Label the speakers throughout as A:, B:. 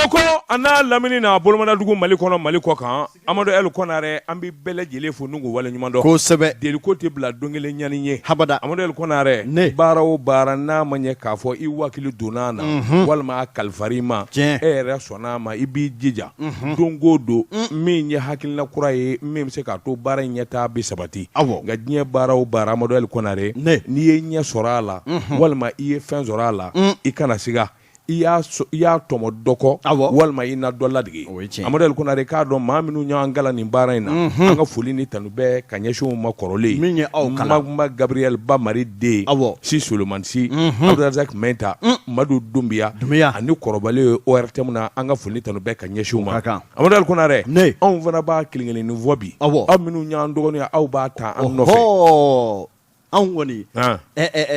A: Bamakɔ a n'a lamini n'a bolomadadugu Mali kɔnɔ Mali kɔ kan Amadu El Konare an bɛ bɛɛ lajɛlen fo n'u waleɲuman dɔn
B: kosɛbɛ
A: deliko tɛ bila don kelen ɲani ye
B: habada
A: Amadu El Konare
B: ne
A: baara o baara n'a ma ɲɛ k'a fɔ i wakili donna a na walima a kalifar'i ma
B: e
A: yɛrɛ sɔnna a ma i b'i jija don o don min ye hakilina kura ye min bɛ se k'a to baara in ɲɛtaa bɛ sabati nka diɲɛ baara o baara Amadu El Konare n'i ye ɲɛ sɔrɔ a la walima i ye fɛn sɔrɔ a la i kana siga i y'a tɔmɔ dɔ kɔ walima i na dɔ ladege Amadu El Konare k'a dɔn maa minnu y'an kalan nin baara in na an ka foli ni tanu bɛ ka ɲɛsin u ma kɔrɔlen
B: min ye aw
A: kalan Makunba Gabriel Ba Mari den Si Solomani Si Abdulrazak Mɛnta Madu Dunbiya ani kɔrɔbalen ye ORTM na an ka foli ni tanu bɛ ka ɲɛsin u ma Amadu El Konare anw fana b'a kelen kelennin fɔ bi aw minnu y'an dɔgɔnin ye aw b'a ta an
B: nɔfɛ anw kɔni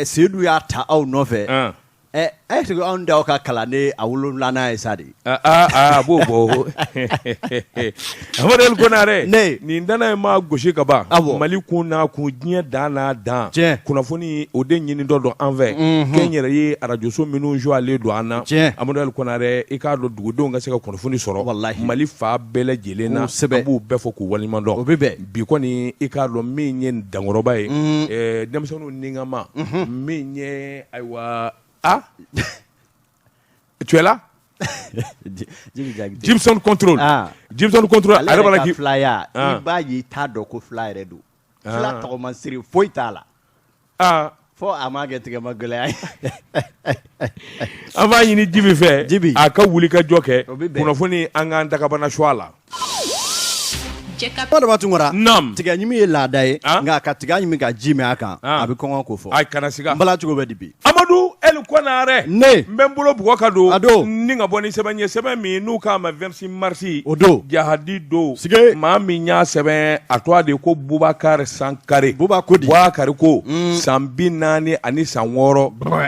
B: Seyidu y'a ta aw nɔfɛ est-ce que anw d'aw ka kalanden a wolonwulanan ye sa de
A: a b'o bɔ Amadu El Konare nin dana in maa gosi ka ban Mali kun n'a kun diɲɛ dan n'a dan kunnafoni o de ɲini dɔ don an fɛ kɛnyɛrɛye arajoso minnu jɔlen don an na Amadu El Konare i k'a dɔn dugudenw ka se ka kunnafoni sɔrɔ Mali fan bɛɛ lajɛlen na an b'u bɛɛ fo k'u waleɲuman dɔn
B: o bɛ bɛn
A: bi kɔni i k'a dɔn min ye dankɔrɔba ye denmisɛnninw ninkama min ye ayiwa a tu es là Jimson contrôle Jimson contrôle
B: ale yɛrɛ ka filaya i b'a ye i t'a dɔn ko fila yɛrɛ don fila tɔgɔmasere foyi t'a la fo a m'a kɛ tigɛma gɛlɛya ye
A: an b'a ɲini Jibi fɛ Jibi a ka wuli ka jɔ kɛ kunnafoni an k'an dagabana su a la
B: Badaba Tunkara
A: naam
B: tigɛ ɲimi ye laada ye nka ka tiga ɲimi ka ji min a kan a bɛ kɔngɔ ko fɔ
A: a kana siga
B: n bala cogo bɛ di bi
A: Amadu El Konare
B: ne
A: n bɛ n bolo bugɔ ka don
B: a don
A: ni ka bɔ ni sɛbɛn ye sɛbɛn min n'u k'a ma 26 mars
B: o don
A: jahadi don
B: sige
A: maa min y'a sɛbɛn a tɔgɔ de ko Bubakari Sankare
B: Buba ko di
A: Bubakari ko san 46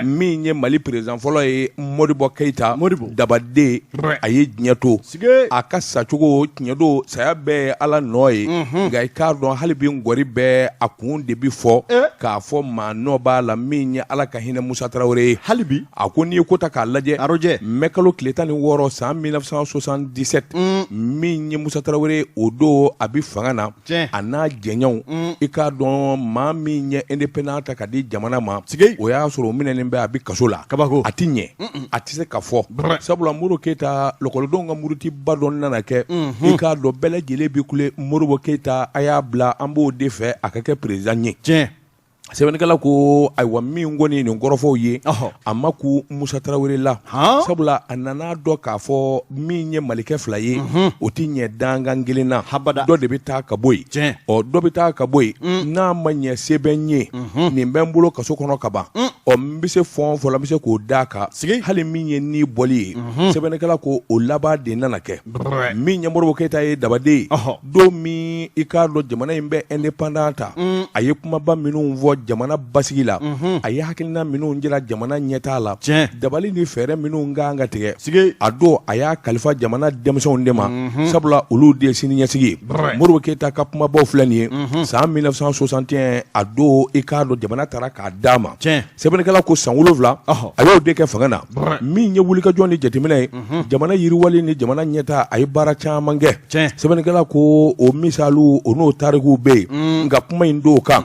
A: min ye Mali président fɔlɔ ye Modibo Keyita
B: Modibo
A: Dabaden a ye diɲɛ to
B: sige
A: a ka sacogo tiɲɛ don saya bɛɛ ye Ala nɔ ye nka i k'a dɔn hali bi ngɔri bɛɛ a kun de bi fɔ k'a fɔ maa nɔ b'a la min ye Ala ka hinɛ Musa Tarawele ye
B: hali bi
A: a ko n'i ye ko ta k'a lajɛ
B: arojɛ
A: mɛ kalo tile 16 san 1977 min ye Musa Tarawele o don a bɛ fanga na a n'a jɛɲɔgɔnw i k'a dɔn maa min ye indépendance ta ka di jamana ma o y'a sɔrɔ o minɛnen bɛ a bɛ kaso la
B: kabako
A: a tɛ ɲɛ a tɛ se ka fɔ sabula Modibo Keyita lɔkɔlidenw ka murutiba dɔ nana kɛ i k'a dɔn bɛɛ lajɛlen bɛ kule Modibo Keyita a y'a bila an b'o de fɛ a ka kɛ président ye
B: tiɲɛ
A: Sɛbɛnnikɛla ko ayiwa min kɔni nin kɔrɔfɔw ye a ma kun Musa Tarawele la sabula a nana dɔn k'a fɔ min ye malikɛ fila ye o tɛ ɲɛ dankan kelen na
B: habada
A: dɔ de bɛ taa ka bɔ yen ɔ dɔ bɛ taa ka bɔ yen n'a ma ɲɛ se bɛ n ye nin bɛ n bolo kaso kɔnɔ ka ban ɔ n bɛ se fɛn o fɛn la n bɛ se k'o d'a kan hali min ye ni bɔli ye sɛbɛnnikɛla ko o laban de nana kɛ min ye Modibo Keyita ye dabaden ye don min i k'a dɔn jamana in bɛ indépendance ta a ye kumaba minnu fɔ jamana basigi la a ye hakilina minnu jira jamana ɲɛtaa la dabali ni fɛɛrɛ minnu ka kan ka tigɛ a don a y'a kalifa jamana denmisɛnw de ma sabula olu de ye sini ɲɛsigi ye Modibo Keyita ka kumabaw filɛ nin ye san 1961 a don i k'a dɔn jamana taara k'a d'a ma sɛbɛnnikɛla ko san 7 a y'o de kɛ fanga na min ye wulikajɔ ni jateminɛ ye jamana yiriwali ni jamana ɲɛtaa a ye baara caman kɛ sɛbɛnnikɛla ko o misaliw o n'o tarikuw bɛ yen nka kuma in t'o kan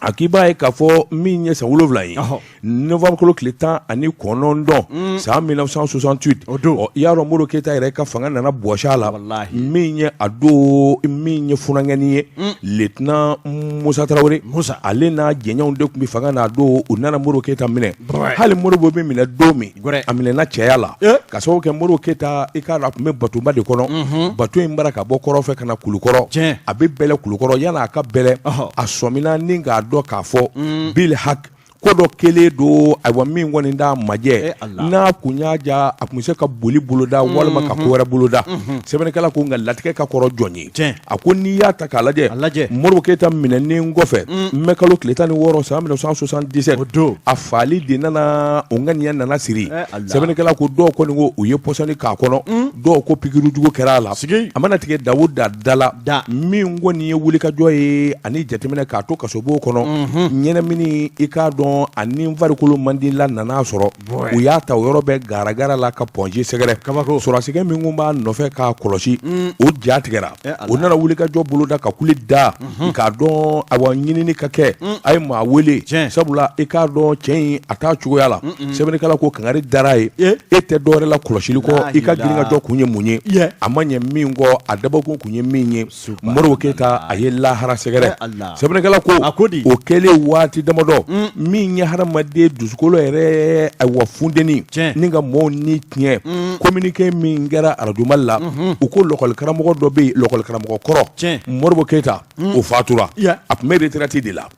A: a k'i b'a ye k'a fɔ min ye san 7 ye novembre kalo tile 19 san 1968
B: o don
A: i y'a dɔn Modibo Keyita yɛrɛ ka fanga nana bɔsi a la min ye a don min ye funankɛnin ye lieutenant Musa Tarawele ale n'a jɛɲɔgɔnw de tun bɛ fanga na a don u nana Modibo Keyita minɛ hali Modibo bɛ minɛ don min a minɛna cɛya la ka sababu kɛ Modibo Keyita i k'a dɔn a tun bɛ batoba de kɔnɔ bato in bara ka bɔ kɔrɔn fɛ ka na Kulukɔrɔ a bɛ bɛlɛ Kulukɔrɔ yanni a ka bɛlɛ a sɔmina ni k'a dɔn k'a fɔ bil haki ko dɔ kɛlen don ayiwa min kɔni t'a majɛ n'a kun y'a ja a tun bɛ se ka boli boloda walima ka ko wɛrɛ boloda sɛbɛnnikɛla ko nka latigɛ ka kɔrɔ jɔn ye a ko n'i y'a ta k'a lajɛ Modibo Keyita minɛnen kɔfɛ mɛ kalo tile 16 san 1977
B: o don
A: a faali de nana o ŋaniya nana siri sɛbɛnnikɛla ko dɔw kɔni ko u ye pɔsɔni k'a kɔnɔ dɔw ko pikiri jugu kɛra a la a mana tigɛ dawo da da la
B: da
A: min kɔni ye wulikajɔ ye ani jateminɛ k'a to kasobon kɔnɔ ɲɛnamini i k'a dɔn dɔn a ni farikolo man di la nana sɔrɔ u y'a ta o yɔrɔ bɛɛ garagara la ka Point G sɛgɛrɛ kabako sɔrɔdasikɛ min kun b'a nɔfɛ k'a kɔlɔsi o ja tigɛra o nana wulikajɔ boloda ka kule da k'a dɔn awa ɲinini ka kɛ a ye maa wele sabula i k'a dɔn cɛ in a t'a cogoya la sɛbɛnnikɛla ko kangari dara ye e tɛ dɔwɛrɛ la kɔlɔsili kɔ i ka girinkajɔ kun ye mun ye a ma ɲɛ min kɔ a dabɔkun kun ye min ye Modibo Keyita a ye lahara sɛgɛrɛ sɛbɛnnikɛla ko o kɛlen waati damadɔ min ye hadamaden dusukolo yɛrɛ ayiwa funteni ni ka mɔgɔw ni tiɲɛ communiqué min kɛra arajo Mali la u ko lɔkɔlikaramɔgɔ dɔ bɛ yen lɔkɔlikaramɔgɔ kɔrɔ Modibo Keyita o fatura a tun bɛ retraite de la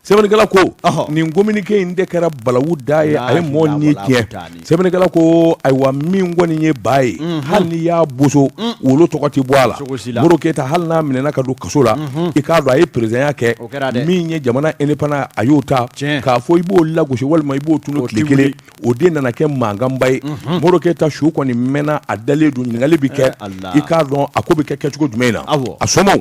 A: sɛbɛnnikɛla ko nin communiqué in de kɛra balawu da ye a ye mɔgɔ ni tiɲɛ sɛbɛnnikɛla ko ayiwa min kɔni ye ba ye hali n'i y'a boso wolo tɔgɔ tɛ bɔ a la Modibo Keyita hali n'a minɛna ka don kaso la i k'a dɔn a ye perezidanya kɛ min ye jamana indépendance a y'o ta k'a fɔ i b'o lagosi walima i b'o tunu tile kelen o de nana kɛ mankanba ye Modibo Keyita su kɔni mɛnna a dalen don ɲininkali bɛ kɛ i k'a dɔn a ko bɛ kɛ kɛcogo jumɛn na a somaw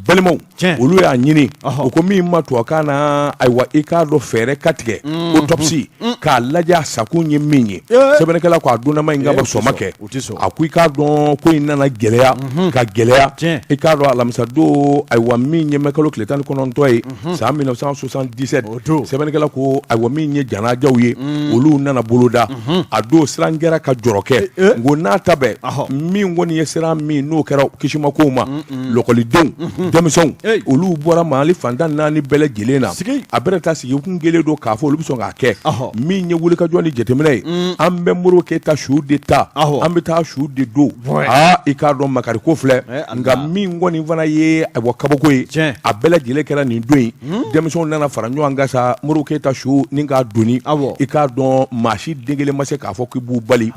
A: balimaw olu y'a ɲini u ko min ma tubabukan na ayiwa i k'a dɔn fɛɛrɛ ka tigɛ autopsie k'a lajɛ a sakun ye min ye sɛbɛnnikɛla ko a donnama in kama sɔn ma kɛ a ko i k'a dɔn ko in nana gɛlɛya ka gɛlɛya i k'a dɔn alamisa don ayiwa min ye mɛkalo tile 19 ye san 1977 sɛbɛnnikɛla ko ayiwa min ye janajaw ye olu nana boloda a don siran kɛra ka jɔrɔ kɛ n ko n'a ta bɛɛ min kɔni ye siran min n'o kɛra kisimakow ma lɔkɔlidenw denmisɛnw olu bɔra Mali fan tan 4 bɛɛ lajɛlen na a bɛna taa sigi kun kelen don k'a fɔ olu bɛ sɔn k'a kɛ min ye wulikajɔ ni jateminɛ ye an bɛ Modibo Keyita su de ta an bɛ taa su de don aa i k'a dɔn makari ko filɛ nka min kɔni fana ye ayiwa kabako ye a bɛɛ lajɛlen kɛra nin don in denmisɛnw nana fara ɲɔgɔn kan sa Modibo Keyita su ni k'a doni i k'a dɔn maa si den kelen ma se k'a fɔ k'i b'u bali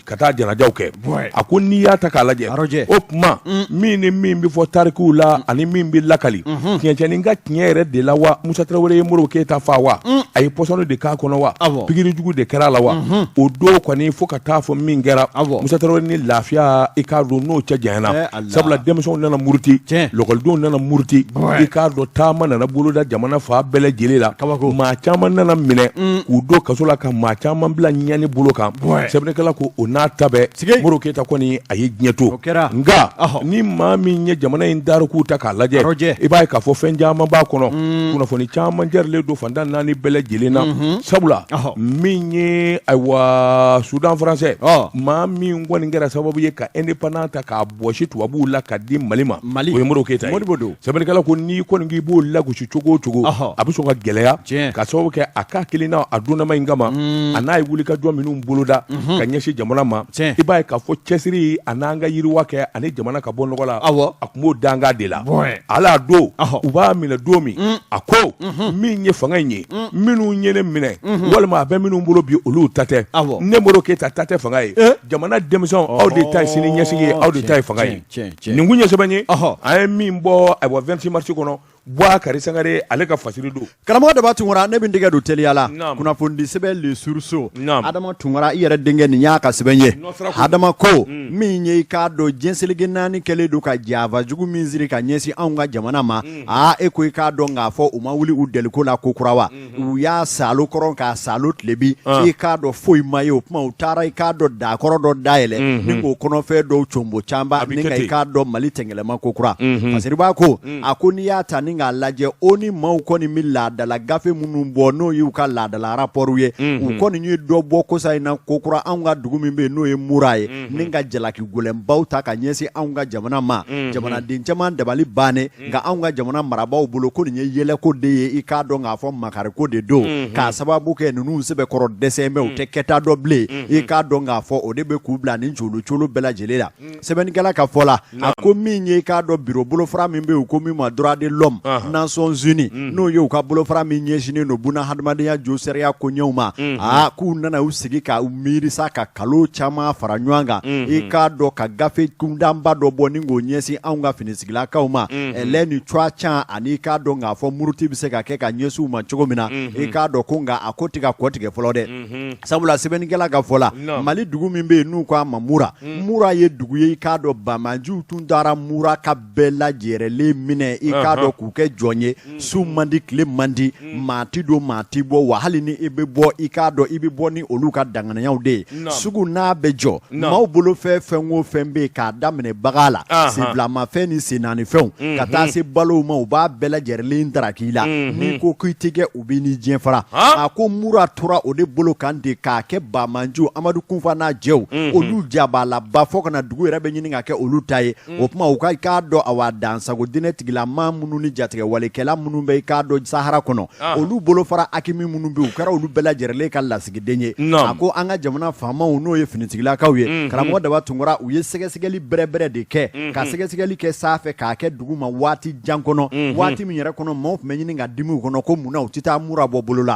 A: ka taa janajaw kɛ a ko n'i y'a ta k'a lajɛ o tuma min ni min bɛ fɔ tarikuw la ani min bɛ lakali tiɲɛcɛnin ka tiɲɛ yɛrɛ de la wa Musa Tarawele ye Modibo Keyita faa wa a ye pɔsɔni de k'a kɔnɔ wa pikiri jugu de kɛra a la wa o don kɔni fo ka taa fɔ min kɛra Musa Tarawele ni lafiya i k'a dɔn n'o cɛ janyana sabula denmisɛnw nana muruti lɔkɔlidenw nana muruti i k'a dɔn taama nana boloda jamana fan bɛɛ lajɛlen la maa caman nana minɛ k'u don kaso la ka maa caman bila ɲani bolo kan sɛbɛnnikɛla ko o n'a ta bɛɛ Modibo Keyita kɔni a ye diɲɛ to nka ni maa min ye jamana in tarikuw ta k'a lajɛ i b'a ye k'a fɔ fɛn caman b'a kɔnɔ kunnafoni caman jɛrilen don fan tan 4 bɛɛ lajɛlen na sabula min ye ayiwa Soudan français maa min kɔni kɛra sababu ye ka indépendance ta k'a bɔsi tubabuw la ka di Mali ma Mali o ye Modibo Keyita ye Modibo don sɛbɛnnikɛla ko n'i kɔni k'i b'o lagosi cogo o cogo a bɛ sɔn ka gɛlɛya ka sababu kɛ a ka hakilina a donnama in kama a n'a ye wulikajɔ minnu boloda ka ɲɛsin jamana ma i b'a ye k'a fɔ cɛsiri a n'an ka yiriwa kɛ ani jamana ka bɔ nɔgɔ la a tun b'o dankan de la ala don u b'a minɛ don min a ko min ye fanga in ye minnu ye ne minɛ walima a bɛ minnu bolo bi olu ta tɛ ne Modibo Keyita ta tɛ fanga ye jamana denmisɛnw aw de ta ye sini ɲɛsigi ye aw de ta ye fanga ye nin kun ye sɛbɛn ye an ye min bɔ ayiwa 26 mars kɔnɔ Bubakari Sangare ale ka fasiri don
B: karamɔgɔ Daba Tunkara ne bɛ n tɛgɛ don teliya la kunnafonidi sɛbɛn Le Sursaut Adama Tunkara i yɛrɛ denkɛ nin y'a ka sɛbɛn ye Adama ko min ye i k'a dɔn diɲɛ seleke naani kɛlen don ka janfa jugu min siri ka ɲɛsin anw ka jamana ma aa e ko i k'a dɔn k'a fɔ u ma wuli u deliko la ko kura wa u y'a saalo kɔrɔn k'a saalo tilebin i k'a dɔn foyi ma ye o tuma u taara i k'a dɔn dakɔrɔ dɔ dayɛlɛ ni k'o kɔnɔfɛn dɔw conbo canba ni ka i k'a dɔn Mali tɛngɛlɛma ko kura fasiriba ko a ko n'i y'a ta ni k'a lajɛ ONU maaw kɔni bɛ laadala gafe minnu bɔ n'o y'u ka laadala rapportw ye u kɔni ye dɔ bɔ kosa in na ko kura anw ka dugu min bɛ yen n'o ye Mura ye ni ka jalaki gɛlɛnbaw ta ka ɲɛsin anw ka jamana ma jamanaden caman dabali bannen nka anw ka jamana marabaaw bolo ko nin ye yɛlɛko de ye i k'a dɔn k'a fɔ makariko de don k'a sababu kɛ ninnu sɛbɛkɔrɔ dɛsɛ bɛ u tɛ kɛta dɔn bilen i k'a dɔn k'a fɔ o de bɛ k'u bila nin colo bɛɛ lajɛlen la sɛbɛnnikɛla ka fɔ la a ko min ye i k'a dɔn biro bolofara min bɛ yen u ko min ma droit de l'homme Nations Unies n'o ye u ka bolofara min ɲɛsinnen don buna hadamadenya jo sariya koɲɛw ma aa k'u nana u sigi ka u miiri sa ka kalo caman fara ɲɔgɔn kan i k'a dɔn ka gafe kundanba dɔ bɔ ni k'o ɲɛsin anw ka finisigilakaw ma lɛ ni cuwa can ani i k'a dɔn k'a fɔ muruti bɛ se ka kɛ ka ɲɛsin u ma cogo min na i k'a dɔn ko nka a ko tɛ ka kɔ tigɛ fɔlɔ dɛ sabula sɛbɛnnikɛla ka fɔ la Mali dugu min bɛ yen n'u k'a ma Mura Mura ye dugu ye i k'a dɔn banbaanciw tun taara Mura ka bɛɛ lajɛrɛlen minɛ i k'a dɔn k'u kɛ jɔn ye. Su man di, tile man di, maa ti don, maa ti bɔ, wa hali ni i bɛ bɔ, i k'a dɔn i bɛ bɔ ni olu ka danganiyaw de ye. Sugu n'a bɛ jɔ, maaw bolo fɛn fɛn o fɛn bɛ yen, k'a daminɛ bagan la, senfilamafɛn ni sennaanifɛnw, ka taa se balow ma, u b'a bɛɛ lajɛlen daraki i la. N'i ko k'i tɛ kɛ, u b'i ni diɲɛ fara. A ko Mura tora o de bolo kan de k'a kɛ banbaanci Amadu Kunfa n'a jɛw, olu jabalaba, fo ka na dugu yɛrɛ bɛ ɲini ka kɛ olu ta ye. O tuma u ka i k'a dɔn, awa, dansago diinɛ tigilamaa minnu ni jatigɛwalekɛla minnu bɛ i k'a dɔn Sahara kɔnɔ, olu bolofara AQMI minnu bɛ, u kɛra olu bɛɛ lajɛlen ka lasigiden ye. A ko an ka jamana faamaw, n'o ye finitigilakaw ye, karamɔgɔ Daba Tunkara, u ye sɛgɛsɛgɛli bɛrɛbɛrɛ de kɛ, ka sɛgɛsɛgɛli kɛ sanfɛ k'a kɛ dugu ma waati jan kɔnɔ, waati min yɛrɛ kɔnɔ maaw tun bɛ ɲini ka dimi u kɔnɔ ko munna u tɛ taa Mura bɔ bolo la.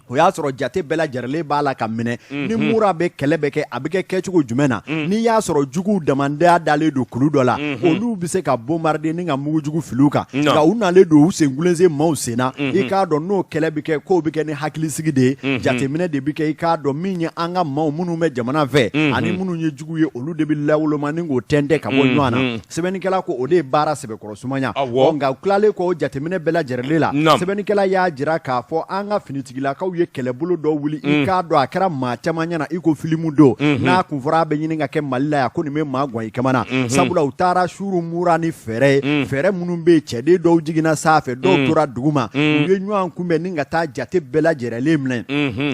B: O y'a sɔrɔ jate bɛɛ lajɛlen b'a la ka minɛ ni Mura bɛ kɛlɛ bɛ kɛ, a bɛ kɛ kɛcogo jumɛn na. N'i y'a sɔrɔ juguw damandaya dalen don kulu dɔ la, olu bɛ se ka bombarder ni ka mugujugu fili u kan, nka u nalen don u senkulensen maaw sen na. I k'a dɔn n'o kɛlɛ bɛ kɛ, k'o bɛ kɛ ni hakilisigi de ye, jateminɛ de bɛ kɛ. I k'a dɔn min ye an ka maaw minnu bɛ jamana fɛ ani minnu ye jugu ye, olu de bɛ lawoloma ni k'o tɛntɛn ka bɔ ɲɔgɔn na. Sɛbɛnnikɛla ko o de ye baara sɛbɛkɔrɔ sumaya. Nka u tilalen kɔ o jateminɛ bɛɛ lajɛlen la, sɛbɛnnikɛla y'a jira k'a fɔ an ka finitigilakaw ye kɛlɛbolo dɔ wuli. I k'a dɔn a kɛra maa caman ɲɛna i ko filimu don. N'a kun fɔra a bɛ ɲini ka kɛ Mali la yan, ko nin bɛ maa gwan i kamana, sabula u taara suru Mura ni fɛɛrɛ ye, fɛɛrɛ minnu bɛ yen, cɛden dɔw jiginna sanfɛ, dɔw tora duguma, u ye ɲɔgɔn kunbɛn ni ka taa jate bɛɛ lajɛlen minɛ.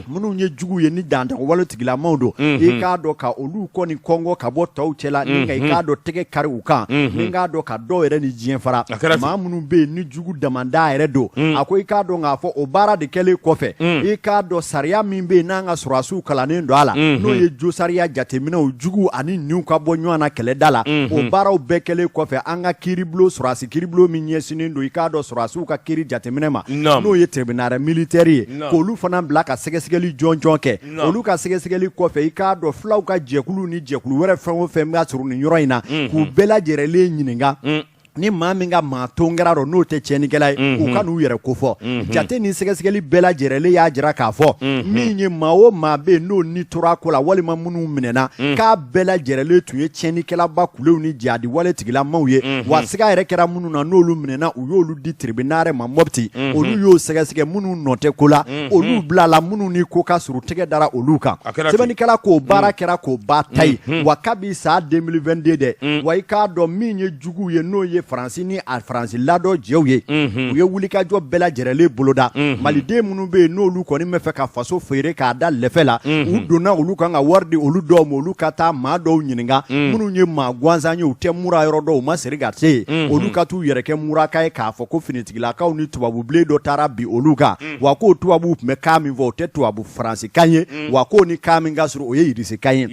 B: Minnu ye jugu ye ni dantigɛwale tigilamaw don, i k'a dɔn ka olu kɔni kɔngɔ ka bɔ tɔw cɛla, ni ka i k'a dɔn tɛgɛ kari u kan, ni k'a dɔn ka dɔw yɛrɛ ni diɲɛ fara. Maa minnu bɛ yen ni jugu damanda yɛrɛ don, a ko i k'a dɔn k'a fɔ o baara de kɛlen kɔfɛ, i k'a dɔn sariya min bɛ yen n'an ka sɔrɔdasiw kalannen don a la, n'o ye josariya jateminɛw, jugu ani niw ka bɔ ɲɔgɔn na kɛlɛda la, o baaraw bɛɛ kɛlen kɔfɛ, an ka kiiribulon, sɔrɔdasi kiiribulon min ɲɛsinnen don i k'a dɔn sɔrɔdasiw ka kiiri jateminɛ ma, n'o ye tribunal militaire ye, k'olu fana bila ka sɛgɛsɛgɛli jɔnjɔn kɛ. Olu ka sɛgɛsɛgɛli kɔfɛ, i k'a dɔn fulaw ka jɛkulu ni jɛkulu wɛrɛ fɛn o fɛn b'a sɔrɔ nin yɔrɔ in na, k'u bɛɛ lajɛlen ɲininka. Ni maa min ka maa ton kɛra dɔn n'o tɛ tiɲɛnikɛla ye, u ka n'u yɛrɛ kofɔ. Jate ni sɛgɛsɛgɛli bɛɛ lajɛlen y'a jira k'a fɔ min ye maa o maa bɛ yen n'o ni tora ko la walima minnu minɛna, k'a bɛɛ lajɛlen tun ye tiɲɛnikɛlaba kulew ni jihadi wale tigilamaw ye. Wa siga yɛrɛ kɛra minnu na, n'olu minɛna, u y'olu di tribunal ma Mɔpti. Olu y'o sɛgɛsɛgɛ, minnu nɔ tɛ ko la, olu bilala, minnu ni ko ka surun, tɛgɛ dara olu kan. Sɛbɛnnikɛla k'o baara kɛra k'o ba ta ye. Wa kabi san 2022 dɛ, wa i k'a dɔn min ye juguw ye, n'o ye Faransi ni a Faransi ladɔn jɛw ye, u ye wulikajɔ bɛɛ lajɛlen boloda. Maliden minnu bɛ yen n'olu kɔni bɛ fɛ ka faso feere k'a da lɛfɛ la, u donna olu kan ka wari di olu dɔw ma, olu ka taa maa dɔw ɲininka minnu ye maa gansan ye, u tɛ Mura yɔrɔ dɔn, u ma seri ka se yen, olu ka t'u yɛrɛ kɛ Muraka ye k'a fɔ ko finitigilakaw ni tubabubilen dɔ taara bin olu kan, wa k'o tubabuw tun bɛ kan min fɔ, o tɛ tubabu faransikan ye, wa k'o ni kan min ka surun, o ye irisikan ye.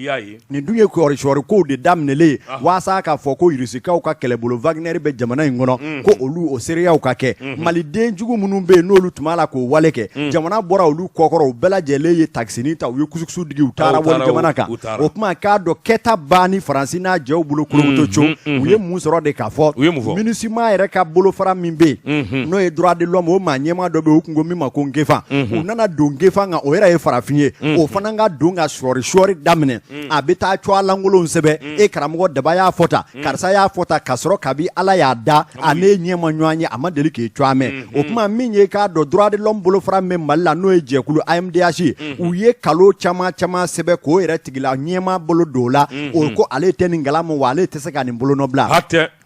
B: Nin dun ye sɔɔri kow de daminɛlen ye waasa k'a fɔ ko irisikaw ka kɛlɛbolo Wagner bɛ jamana in kɔnɔ, ko olu o seereyaw ka kɛ. Maliden jugu minnu bɛ yen n'olu tun b'a la k'o wale kɛ, jamana bɔra olu kɔkɔrɔ, u bɛɛ lajɛlen ye takisinin ta, u ye kusukusu digi, u taara wali jamana kan. O tuma k'a dɔn kɛta ban ni Faransi n'a jɛw bolo kolokoto co, u ye mun sɔrɔ de k'a fɔ? MINUSMA yɛrɛ ka bolofara min bɛ yen, n'o ye droit de l'homme, o maa ɲɛmaa dɔ bɛ yen, u tun ko min ma ko Ngefan, u nana don Ngefan kan, o yɛrɛ ye farafin ye, o fana ka don ka sɔɔri sɔɔri daminɛ. A bɛ taa tɔgɔ lankolonw sɛbɛn, e karamɔgɔ Daba y'a fɔ tan, karisa y'a fɔ tan, k'a sɔrɔ kabi Ala y'a da a ne ɲɛ ma ɲɔgɔn ye, a ma deli k'i tɔgɔ mɛn. O tuma min ye k'a dɔn droit de l'homme bolofara min bɛ Mali la, n'o ye jɛkulu AMDH ye, u ye kalo caman caman sɛbɛn k'o yɛrɛ tigila ɲɛmaa bolo don o la, o ko ale tɛ nin kalama, wa ale tɛ se ka nin bolonɔ bila.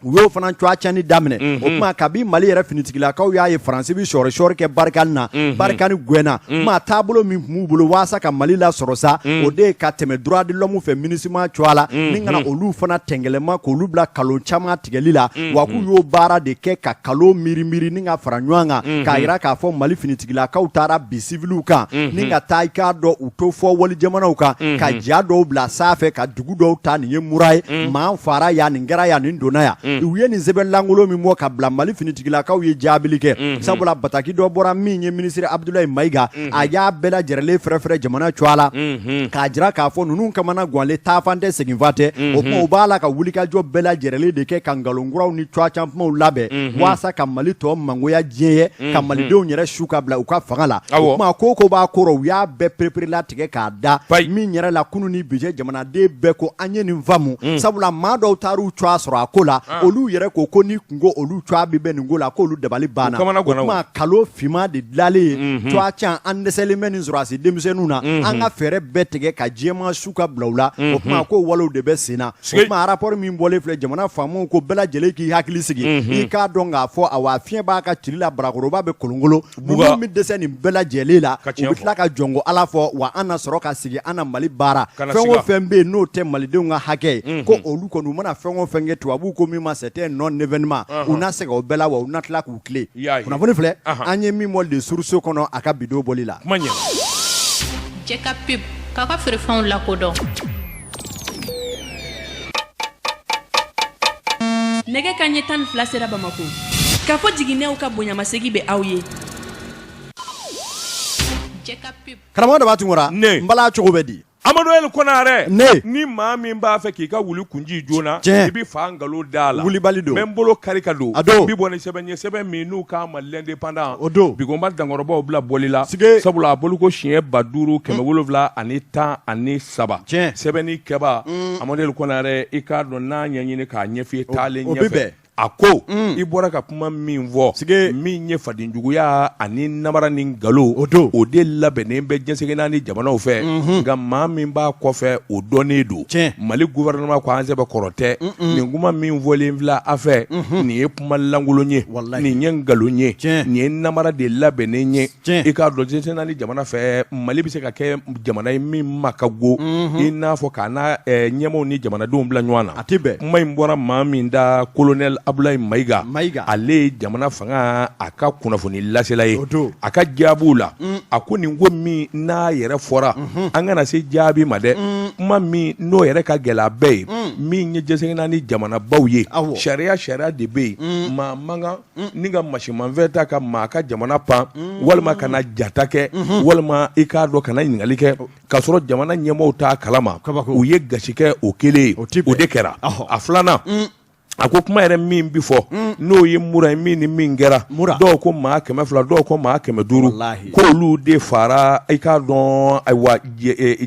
B: U y'o fana cogoya cɛnni daminɛ. O tuma kabi Mali yɛrɛ finitigilakaw y'a ye Faransi bɛ sɔɔri sɔɔri kɛ Barkhane na, Barkhane gɛnna. Maa taabolo min tun b'u bolo waasa ka Mali lasɔrɔ sa, o de ye ka tɛmɛ droit de l'homme fɛ MINUSMA cogoya la, ni ka na olu fana tɛngɛlɛma k'olu bila kalon caman tigɛli la. Wa k'u y'o baara de kɛ ka kalon miiri miiri ni ka fara ɲɔgɔn kan, k'a jira k'a fɔ Mali finitigilakaw taara bin siviliw kan, ni ka taa i k'a dɔn u to fɔ wali jamanaw kan, ka ja dɔw bila sanfɛ, ka dugu dɔw ta, nin ye Mura ye, maa fara yan, nin kɛra yan, nin donna yan. U ye nin sɛbɛn lankolon min bɔ ka bila, Mali finitigilakaw ye jaabili kɛ, sabula bataki dɔ bɔra min ye minisiri Abudulayi Mayiga, a y'a bɛɛ lajɛlen fɛrɛfɛrɛ jamana cogoya la, k'a jira k'a fɔ ninnu kamana ganlen, taafan tɛ, seginfa tɛ. O tuma u b'a la ka wulikajɔ bɛɛ lajɛlen de kɛ ka nkalonkuraw ni cuwa can kumaw labɛn waasa ka Mali tɔ mangoya diɲɛ ye, ka malidenw yɛrɛ su ka bila u ka fanga la. O tuma ko ko b'a kɔrɔ, u y'a bɛɛ pereperelatigɛ k'a da min yɛrɛ la kunun ni bi cɛ, jamanaden bɛɛ ko an ye nin faamu, sabula maa dɔw taar'u cogoya sɔrɔ a ko la, olu yɛrɛ ko ko ni kunko olu cogoya bɛ bɛn nin ko la, k'olu dabali banna. O tuma kalo finman de dilalen ye cuwa can, an dɛsɛlen bɛ nin sɔrɔdasi denmisɛnninw na, an ka fɛɛrɛ bɛɛ tigɛ ka diɲɛmaa su ka bila u la. O tuma ko walew de bɛ sen na. O tuma rapport min bɔlen filɛ, jamana faamaw ko bɛɛ lajɛlen k'i hakili sigi, i k'a dɔn k'a fɔ awa fiɲɛ b'a ka cili la, barakɔrɔba bɛ kolonkolon. Ninnu bɛ dɛsɛ nin bɛɛ lajɛlen la, u bɛ tila ka jɔnko Ala fɔ wa an na sɔrɔ ka sigi, an na Mali baara. Fɛn o fɛn bɛ yen n'o tɛ malidenw ka hakɛ ye, ko olu kɔni u mana fɛn o fɛn kɛ, tubabuw ko min ma c'est un non événement, u na sɛgɛn o bɛɛ la wa u na tila k'u tilen. Kunnafoni filɛ an ye min bɔ Le Source kɔnɔ a ka bi don bɔli la.
C: Jɛ ka pub k'a ka feerefɛnw lakodɔn.
D: Nɛgɛ kanɲɛ 12 sera Bamakɔ. K'a fɔ jiginɛw ka bonyamasegin bɛ aw ye.
B: Karamɔgɔ Daba Tunkara, n bala cogo bɛ di?
A: Amadu El Konare, ni maa min b'a fɛ k'i ka wuli kun ci joona, i bɛ fa nkalon da la.
B: Wulibali don.
A: N bɛ n bolo kari ka don.
B: A don.
A: N bɛ bɔ ni sɛbɛn ye, sɛbɛn min n'u k'a ma L'Indépendant.
B: O don.
A: Bikonba dankɔrɔbaw bila bɔli la.
B: Sige.
A: Sabula a bɔliko siɲɛ 5703.
B: Tiɲɛ.
A: Sɛbɛnni kɛba Amadu El Konare, i k'a dɔn n'a ɲɛɲini k'a ɲɛf'i ye taalen
B: o bɛ
A: ɲɛfɛ.
B: Bɛn.
A: A ko i bɔra ka kuma min fɔ,
B: Sige.
A: min ye fadenjuguya ani namara ni nkalon,
B: O don.
A: o de labɛnnen bɛ diɲɛ seleke naani jamanaw fɛ, nka maa min b'a kɔfɛ, o dɔnnen don.
B: Tiɲɛ.
A: Mali gouvernement ko an sɛbɛ kɔrɔ tɛ nin kuma min fɔlen filɛ a fɛ, nin ye kuma lankolon ye,
B: Walahi.
A: nin ye nkalon ye,
B: Tiɲɛ.
A: nin ye namara de labɛnnen ye.
B: Tiɲɛ.
A: I k'a dɔn diɲɛ seleke naani jamana fɛ, Mali bɛ se ka kɛ jamana ye min ma ka go, i n'a fɔ k'a n'a ɲɛmaaw ni jamanadenw bila ɲɔgɔn na.
B: A tɛ bɛn.
A: Kuma in bɔra maa min da, colonel Abulayi Mayiga.
B: Mayiga.
A: Ale ye jamana fanga a ka kunnafoni lasela ye.
B: O don.
A: A ka jaabiw la, a ko nin ko min n'a yɛrɛ fɔra, an kana se jaabi ma dɛ. Kuma min n'o yɛrɛ ka gɛlɛn a bɛɛ ye, min ye diɲɛ seleke naani jamanabaw ye,
B: Awɔ.
A: sariya de bɛ yen. Maa man kan ni ka masimafɛn ta ka maa ka jamana pan, walima ka na jata kɛ, walima i k'a dɔn ka na ɲininkali kɛ k'a sɔrɔ jamana ɲɛmaaw t'a kalama.
B: Kabako.
A: U ye gasi kɛ o kelen ye,
B: O tɛ bɛn.
A: o de kɛra. A filanan, a ko kuma yɛrɛ min bi fɔ, n'o ye mura ye, min ni min kɛra,
B: Mura.
A: dɔw ko maa 200, dɔw ko maa 500,
B: Walahi.
A: k'olu de fara i k'a dɔn ayiwa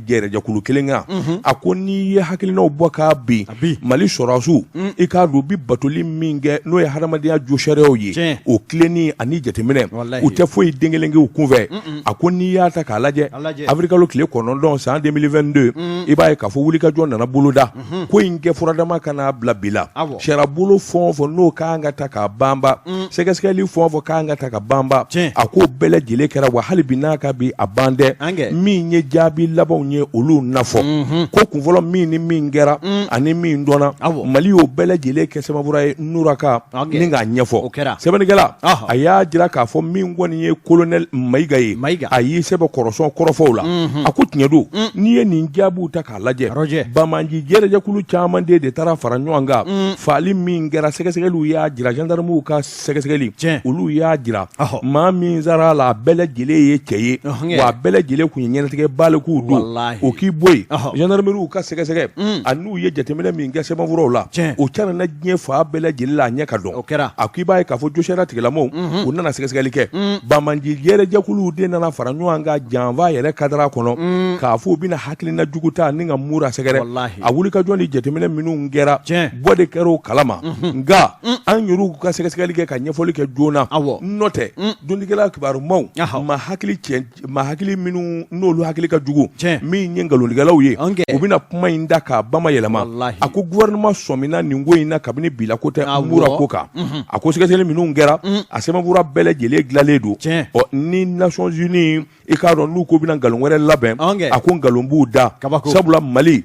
A: jɛrɛjɛkulu kelen kan. A ko n'i ye hakilinaw bɔ k'a bin,
B: A bin.
A: Mali sɔrɔdasiw, i k'a dɔn u bi batoli min kɛ, n'o ye hadamadenya josariyaw ye,
B: Tiɲɛ.
A: o tilenni ani jateminɛ,
B: Walahi.
A: u tɛ foyi den kelen kɛ u kunfɛ. A ko n'i y'a ta k'a lajɛ,
B: A lajɛ.
A: avril kalo tile 9 san 2022, i b'a ye k'a fɔ wulikajɔ nana boloda ko in kɛ furadama ka n'a bila bi la.
B: Awɔ.
A: Sariyabolo fɛn o fɛn n'o ka kan ka ta k'a banba, sɛgɛsɛgɛli fɛn o fɛn ka kan ka ta ka banba,
B: Tiɲɛ.
A: a k'o bɛɛ lajɛlen kɛra wa hali bi n'a ka bi a ban dɛ.
B: An kɛ.
A: Min ye jaabi labanw ye, olu na fɔ ko kunfɔlɔ min ni min kɛra ani min dɔnna,
B: Awɔ.
A: Mali y'o bɛɛ lajɛlen kɛ sɛbɛnfura ye nura kan
B: An kɛ.
A: ni k'a ɲɛfɔ.
B: O kɛra.
A: Sɛbɛnnikɛla
B: Ɔhɔ.
A: a y'a jira k'a fɔ min kɔni ye colonel Mayiga ye,
B: Mayiga.
A: a y'i sɛbɛ kɔrɔsɔn kɔrɔfɔw la. A ko tiɲɛ don, n'i ye nin jaabiw ta k'a lajɛ,
B: Rɔjɛ.
A: banbaanci jɛrɛjɛkulu caman de taara fara ɲɔgɔn kan. Faali min kɛra, sɛgɛsɛgɛliw y'a jira, gendarmew ka sɛgɛsɛgɛli,
B: Tiɲɛ.
A: olu y'a jira,
B: Ɔhɔ.
A: maa min sara a la, a bɛɛ lajɛlen ye cɛ ye,
B: Ɔhɔn.
A: wa a bɛɛ lajɛlen kun ye ɲɛnatigɛ balikuw don.
B: Walahi.
A: O k'i bɔ yen,
B: Ɔhɔ.
A: gendarmeriw ka sɛgɛsɛgɛ ani u ye jateminɛ min kɛ sɛbɛnfuraw la,
B: Tiɲɛ.
A: o carinna diɲɛ fan bɛɛ lajɛlen la, a ɲɛ ka dɔn.
B: O kɛra.
A: A ko i b'a ye k'a fɔ josariya tigilamɔgɔw, u nana sɛgɛsɛgɛli kɛ, banbaanci jɛrɛjɛkuluw de nana fara ɲɔgɔn kan janfa yɛrɛ kadara kɔnɔ, k'a fɔ u bɛna hakilina jugu ta ni ka mura sɛgɛrɛ.
B: Walahi.
A: A wulikajɔ ni jateminɛ minnu kɛra,
B: Tiɲɛ.
A: bɔ de kɛra o kalama, nka an yɛrɛw ka sɛgɛsɛgɛli kɛ ka ɲɛfɔli kɛ joona.
B: Awɔ.
A: N'o tɛ, dɔnnikɛla kibarumaw,
B: Ahɔ.
A: maa hakili cɛ, maa hakili minnu n'olu hakili ka jugu,
B: Tiɲɛ.
A: min ye nkalontigɛlaw ye,
B: An kɛ.
A: u bɛna kuma in da k'a bama yɛlɛma.
B: Walahi.
A: A ko gouvernement sɔmina nin ko in na kabini bila ko tɛ
B: Awɔ.
A: mura ko kan. A ko sɛgɛsɛgɛli minnu kɛra, a sɛbɛnfura bɛɛ lajɛlen dilanlen don.
B: Tiɲɛ.
A: Ɔ ni Nations Unies, i k'a dɔn n'u ko bɛna nkalon wɛrɛ labɛn,
B: An kɛ.
A: a ko nkalon b'u da.
B: Kabako.
A: Sabula Mali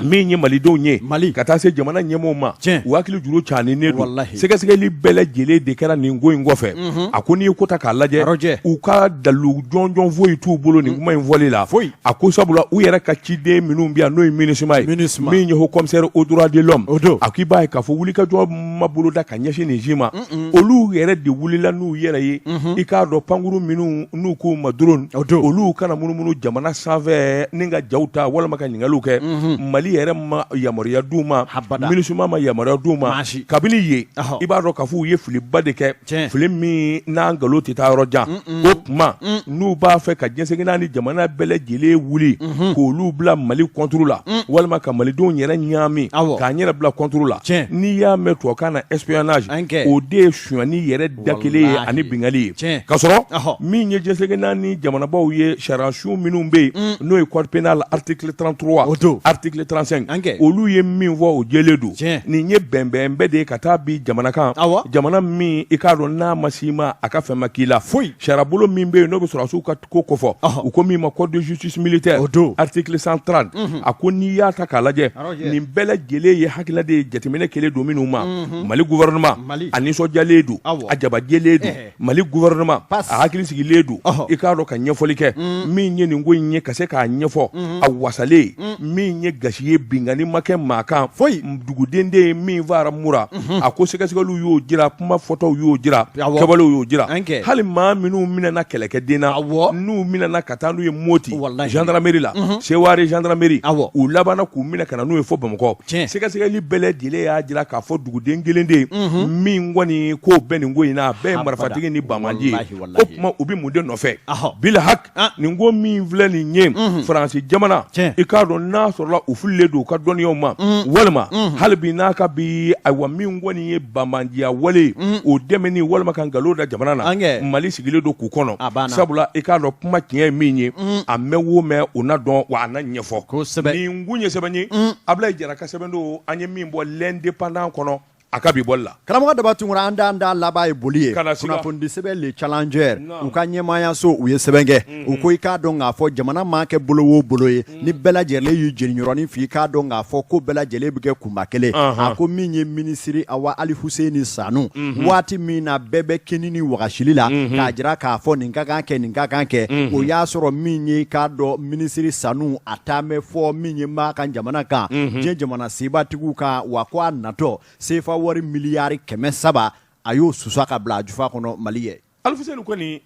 A: min ye malidenw ye,
B: Mali.
A: ka taa se jamana ɲɛmɔgɔw ma,
B: Tiɲɛ.
A: u hakili juru caaninen don.
B: Walahi.
A: Sɛgɛsɛgɛli bɛɛ lajɛlen de kɛra nin ko in kɔfɛ. A ko n'i ye ko ta k'a lajɛ,
B: Rɔjɛ.
A: u ka dalu jɔnjɔn foyi t'u bolo nin kuma in fɔli la.
B: Foyi.
A: A ko sabula u yɛrɛ ka ciden minnu bɛ yan, n'o ye MINUSMA ye,
B: MINUSMA.
A: min ye haut commissaire aux droits de l'homme,
B: O don.
A: a ko i b'a ye k'a fɔ wulikajɔ ma boloda ka ɲɛsin nin si ma, olu yɛrɛ de wulila n'u yɛrɛ ye. I k'a dɔn pankuru minnu n'u k'u ma drone,
B: O don.
A: olu kana munumunu jamana sanfɛ ni ka jaw ta walima ka ɲininkaliw kɛ. Mali yɛrɛ ma yamaruya d'u ma, MINUSMA ma yamaruya d'u ma. Kabini yen, i b'a dɔn k'a fɔ u ye filiba de kɛ, fili min n'a nkalon tɛ taa yɔrɔ jan. O tuma, n'u b'a fɛ ka diɲɛ seleke naani jamana bɛɛ lajɛlen wuli k'olu bila Mali contre la, walima ka malidenw yɛrɛ ɲaami k'an yɛrɛ bila contre la, n'i y'a mɛn tubabukan na espionnage, o de ye sonyani yɛrɛ da kelen ye ani binkanni ye. Ka sɔrɔ min ye diɲɛ seleke naani jamanabaw ye, sariyasun minnu bɛ yen, n'o ye code pénal article 33, article 35, olu ye min fɔ, o jɛlen don. Nin ye bɛnbɛnbɛn de ye ka taa bi jamana kan, jamana min i k'a dɔn n'a ma s'i ma, a ka fɛn ma k'i la foyi. Sariyabolo min bɛ yen, n'o bɛ sɔrɔdasiw ka ko kofɔ, u ko min ma code de justice militaire, article 130, a ko n'i y'a ta k'a lajɛ, nin bɛɛ lajɛlen ye hakilila de ye, jateminɛ kɛlen don minnu ma. Mali gouvernement, a nisɔndiyalen don, a jabajɛlen don. Mali gouvernement, a hakili sigilen don, i k'a dɔn, ka ɲɛfɔli kɛ min ye nin ko in ye, ka se k'a ɲɛfɔ a wasalen. Min ye gasi ye, binkanni ma kɛ maa kan foyi. Duguden de ye min fara Mura, a ko sɛgɛsɛgɛliw y'o jira, kuma fɔtaw y'o jira, kɛwalew y'o jira. Hali maa minnu minɛna kɛlɛkɛden na, n'u minɛna ka taa n'u ye Moti gendarmerie la, Seware gendarmerie, u labanna k'u minɛ ka na n'u ye fo Bamakɔ. Sɛgɛsɛgɛli bɛɛ lajɛlen y'a jira k'a fɔ duguden kelen de ye min kɔni k'o bɛ nin ko in na, a bɛɛ ye marifatigi ni banbaanci ye. O tuma, u bɛ mun de nɔfɛ? Bilhak, nin ko min filɛ nin ye, Faransi jamana, i k'a dɔn n'a sɔrɔla u fililen don u ka dɔnniyaw ma, walima hali bi n'a ka bi, ayiwa, min kɔni ye banbaanciya wale, o dɛmɛni walima ka nkalon da jamana na, Mali sigilen don k'u kɔnɔ. Sabula i k'a dɔn, kuma tiɲɛ ye min ye, a mɛn wo mɛn, o na dɔn, wa a na ɲɛfɔ. Nin kun ye sɛbɛn ye, Abulayi Jara ka sɛbɛn don, an ye min bɔ L'Indépendant kɔnɔ a ka bi bɔli la.
B: Karamɔgɔ Daba Tunkara, an d'an da laban ye boli ye. Kunnafonidi sɛbɛn Le Challenger, u ka ɲɛmaayaso, u ye sɛbɛn kɛ. U ko i k'a dɔn k'a fɔ jamana maa kɛ bolo o bolo ye, ni bɛɛ lajɛlen y'i jeniyɔrɔnin fin, i k'a dɔn k'a fɔ ko bɛɛ lajɛlen bɛ kɛ kunba kelen. A ko min ye minisiri awa Alifuseni Sanu, waati min na bɛɛ bɛ kini ni wagasili la k'a jira k'a fɔ nin ka kan kɛ, nin ka kan kɛ, o y'a sɔrɔ min ye i k'a dɔn minisiri Sanu, a taa bɛ fɔ min ye maa kan jamana kan, diɲɛ jamana sebatigiw kan, wa ko a natɔ sefa wari miliyari 300, a y'o susa ka bila a jufa kɔnɔ Mali ye.
A: Alifuseni kɔni,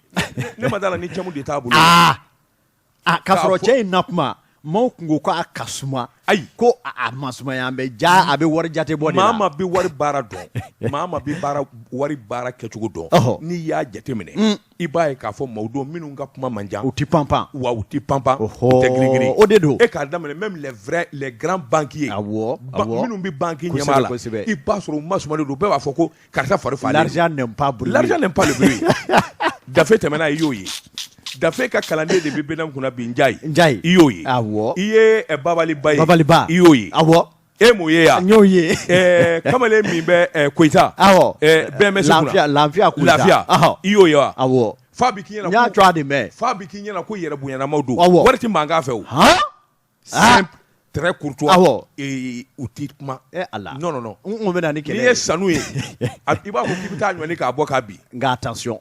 A: ne ma d'a la ni cɛmu de t'a bolo.
B: Aa, k'a sɔrɔ cɛ in na kuma, maaw kun ko k'a ka suma.
A: Ayi.
B: Ko a ma sumaya, an bɛ ja a bɛ wari jate bɔ de la.
A: Maa maa bɛ wari baara dɔn, maa maa bɛ baara wari baara kɛcogo dɔn, n'i y'a jateminɛ, i b'a ye k'a fɔ maaw don minnu ka kuma man jan.
B: U tɛ panpan.
A: Wa u tɛ panpan, u tɛ girin-girin.
B: O de don.
A: E k'a daminɛ même les vrais, les grands banquiers,
B: awɔ
A: minnu bɛ banque ɲɛmaa la, i b'a sɔrɔ u masumalen don, bɛɛ b'a fɔ ko karisa fari falen.
B: L'argent n'aime pas bruit.
A: L'argent n'aime pas le bruit. Dafe tɛmɛna, i y'o ye. Dafe ka kalanden de bɛ BNM kunna bi, Njayi.
B: Njayi.
A: I y'o ye.
B: Awɔ.
A: I ye Babali Ba ye.
B: Babali Ba.
A: I y'o ye.
B: Awɔ.
A: E m'o ye yan?
B: N y'o ye.
A: Kamalen min bɛ Koyita.
B: Awɔ.
A: BMS kunna.
B: Lafiya, Lafiya Koyita.
A: Lafiya.
B: Awɔ.
A: I y'o ye wa?
B: Awɔ.
A: F'a bɛ k'i ɲɛna.
B: N y'a tɔgɔ de mɛn.
A: F'a bɛ k'i ɲɛna ko yɛrɛ bonyanamaw don.
B: Awɔ.
A: Wari tɛ mankan fɛ o.
B: Han?
A: Simple, très courtois.
B: Awɔ.
A: Et u tɛ kuma.
B: Eh Ala.
A: Non, non, non.
B: N kun bɛ na ni kɛlɛ
A: N'i ye sanu ye, i b'a fɔ k'i bɛ taa ɲɔni k'a bɔ k'a bin.
B: Nka attention.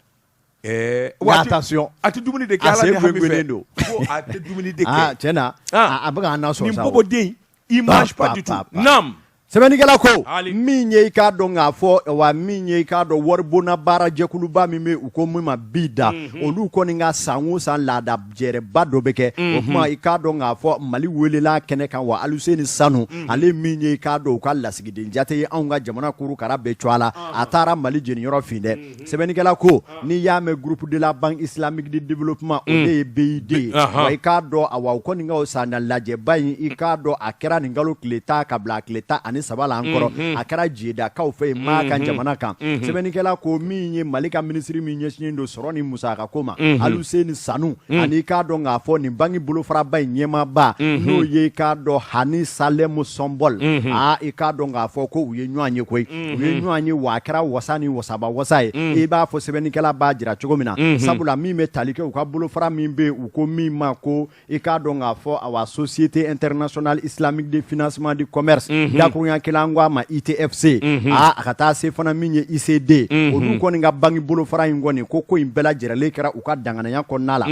A: Nka
B: attention.
A: A tɛ dumuni de kɛ Ala ni hami fɛ.
B: Don.
A: Ko a tɛ dumuni de kɛ.
B: Ah, tiɲɛ na. A bɛ k'an nasɔn
A: sa. Nin boboden, il mange pas du tout. Naam.
B: Sɛbɛnnikɛla ko min ye i k'a dɔn k'a fɔ wa min ye i k'a dɔn waribonda baarajɛkuluba min bɛ u ko min ma BID, olu kɔni ka san o san laada jɛrɛba dɔ bɛ kɛ. O tuma, i k'a dɔn k'a fɔ Mali welela kɛnɛ kan, wa Aluseni Sanu, ale min ye i k'a dɔn u ka lasigiden jate ye anw ka jamana kurukara bɛɛ cogoya la, a taara Mali jeniyɔrɔ fin dɛ. Sɛbɛnnikɛla ko n'i y'a mɛn Groupe de la Banque Islamique de Développement, o de ye BID ye. Wa i k'a dɔn, awa, u kɔni ka o san lajɛba in, i k'a dɔn a kɛra nin kalo tile 10 ka bila a tile 13 la an kɔrɔ, a kɛra Jedakaw fɛ yen Makan jamana kan. Sɛbɛnnikɛla ko min ye Mali ka minisiri min ɲɛsinnen don sɔrɔ ni musakako ma, Aluseni Sanu, ani i k'a dɔn k'a fɔ nin banki bolofaraba in ɲɛmaaba, n'o ye i k'a dɔn Hani Salɛmu Sɔnbɔl, aa, i k'a dɔn k'a fɔ ko u ye ɲɔgɔn ye koyi. U ye ɲɔgɔn ye, wa a kɛra wasa ni wasaba wasa ye, i b'a fɔ sɛbɛnnikɛla b'a jira cogo min na. Sabula min bɛ tali kɛ u ka bolofara min bɛ u ko min ma ko i k'a dɔn k'a fɔ awa Société internationale islamique de financement du commerce, dakurunya dakuruɲa kelen, an ko a ma ITFC, aa, a ka taa se fana min ye ICD, olu kɔni ka banki bolofara in kɔni, ko in bɛɛ lajɛrɛlen kɛra u ka danganaya kɔnɔna la.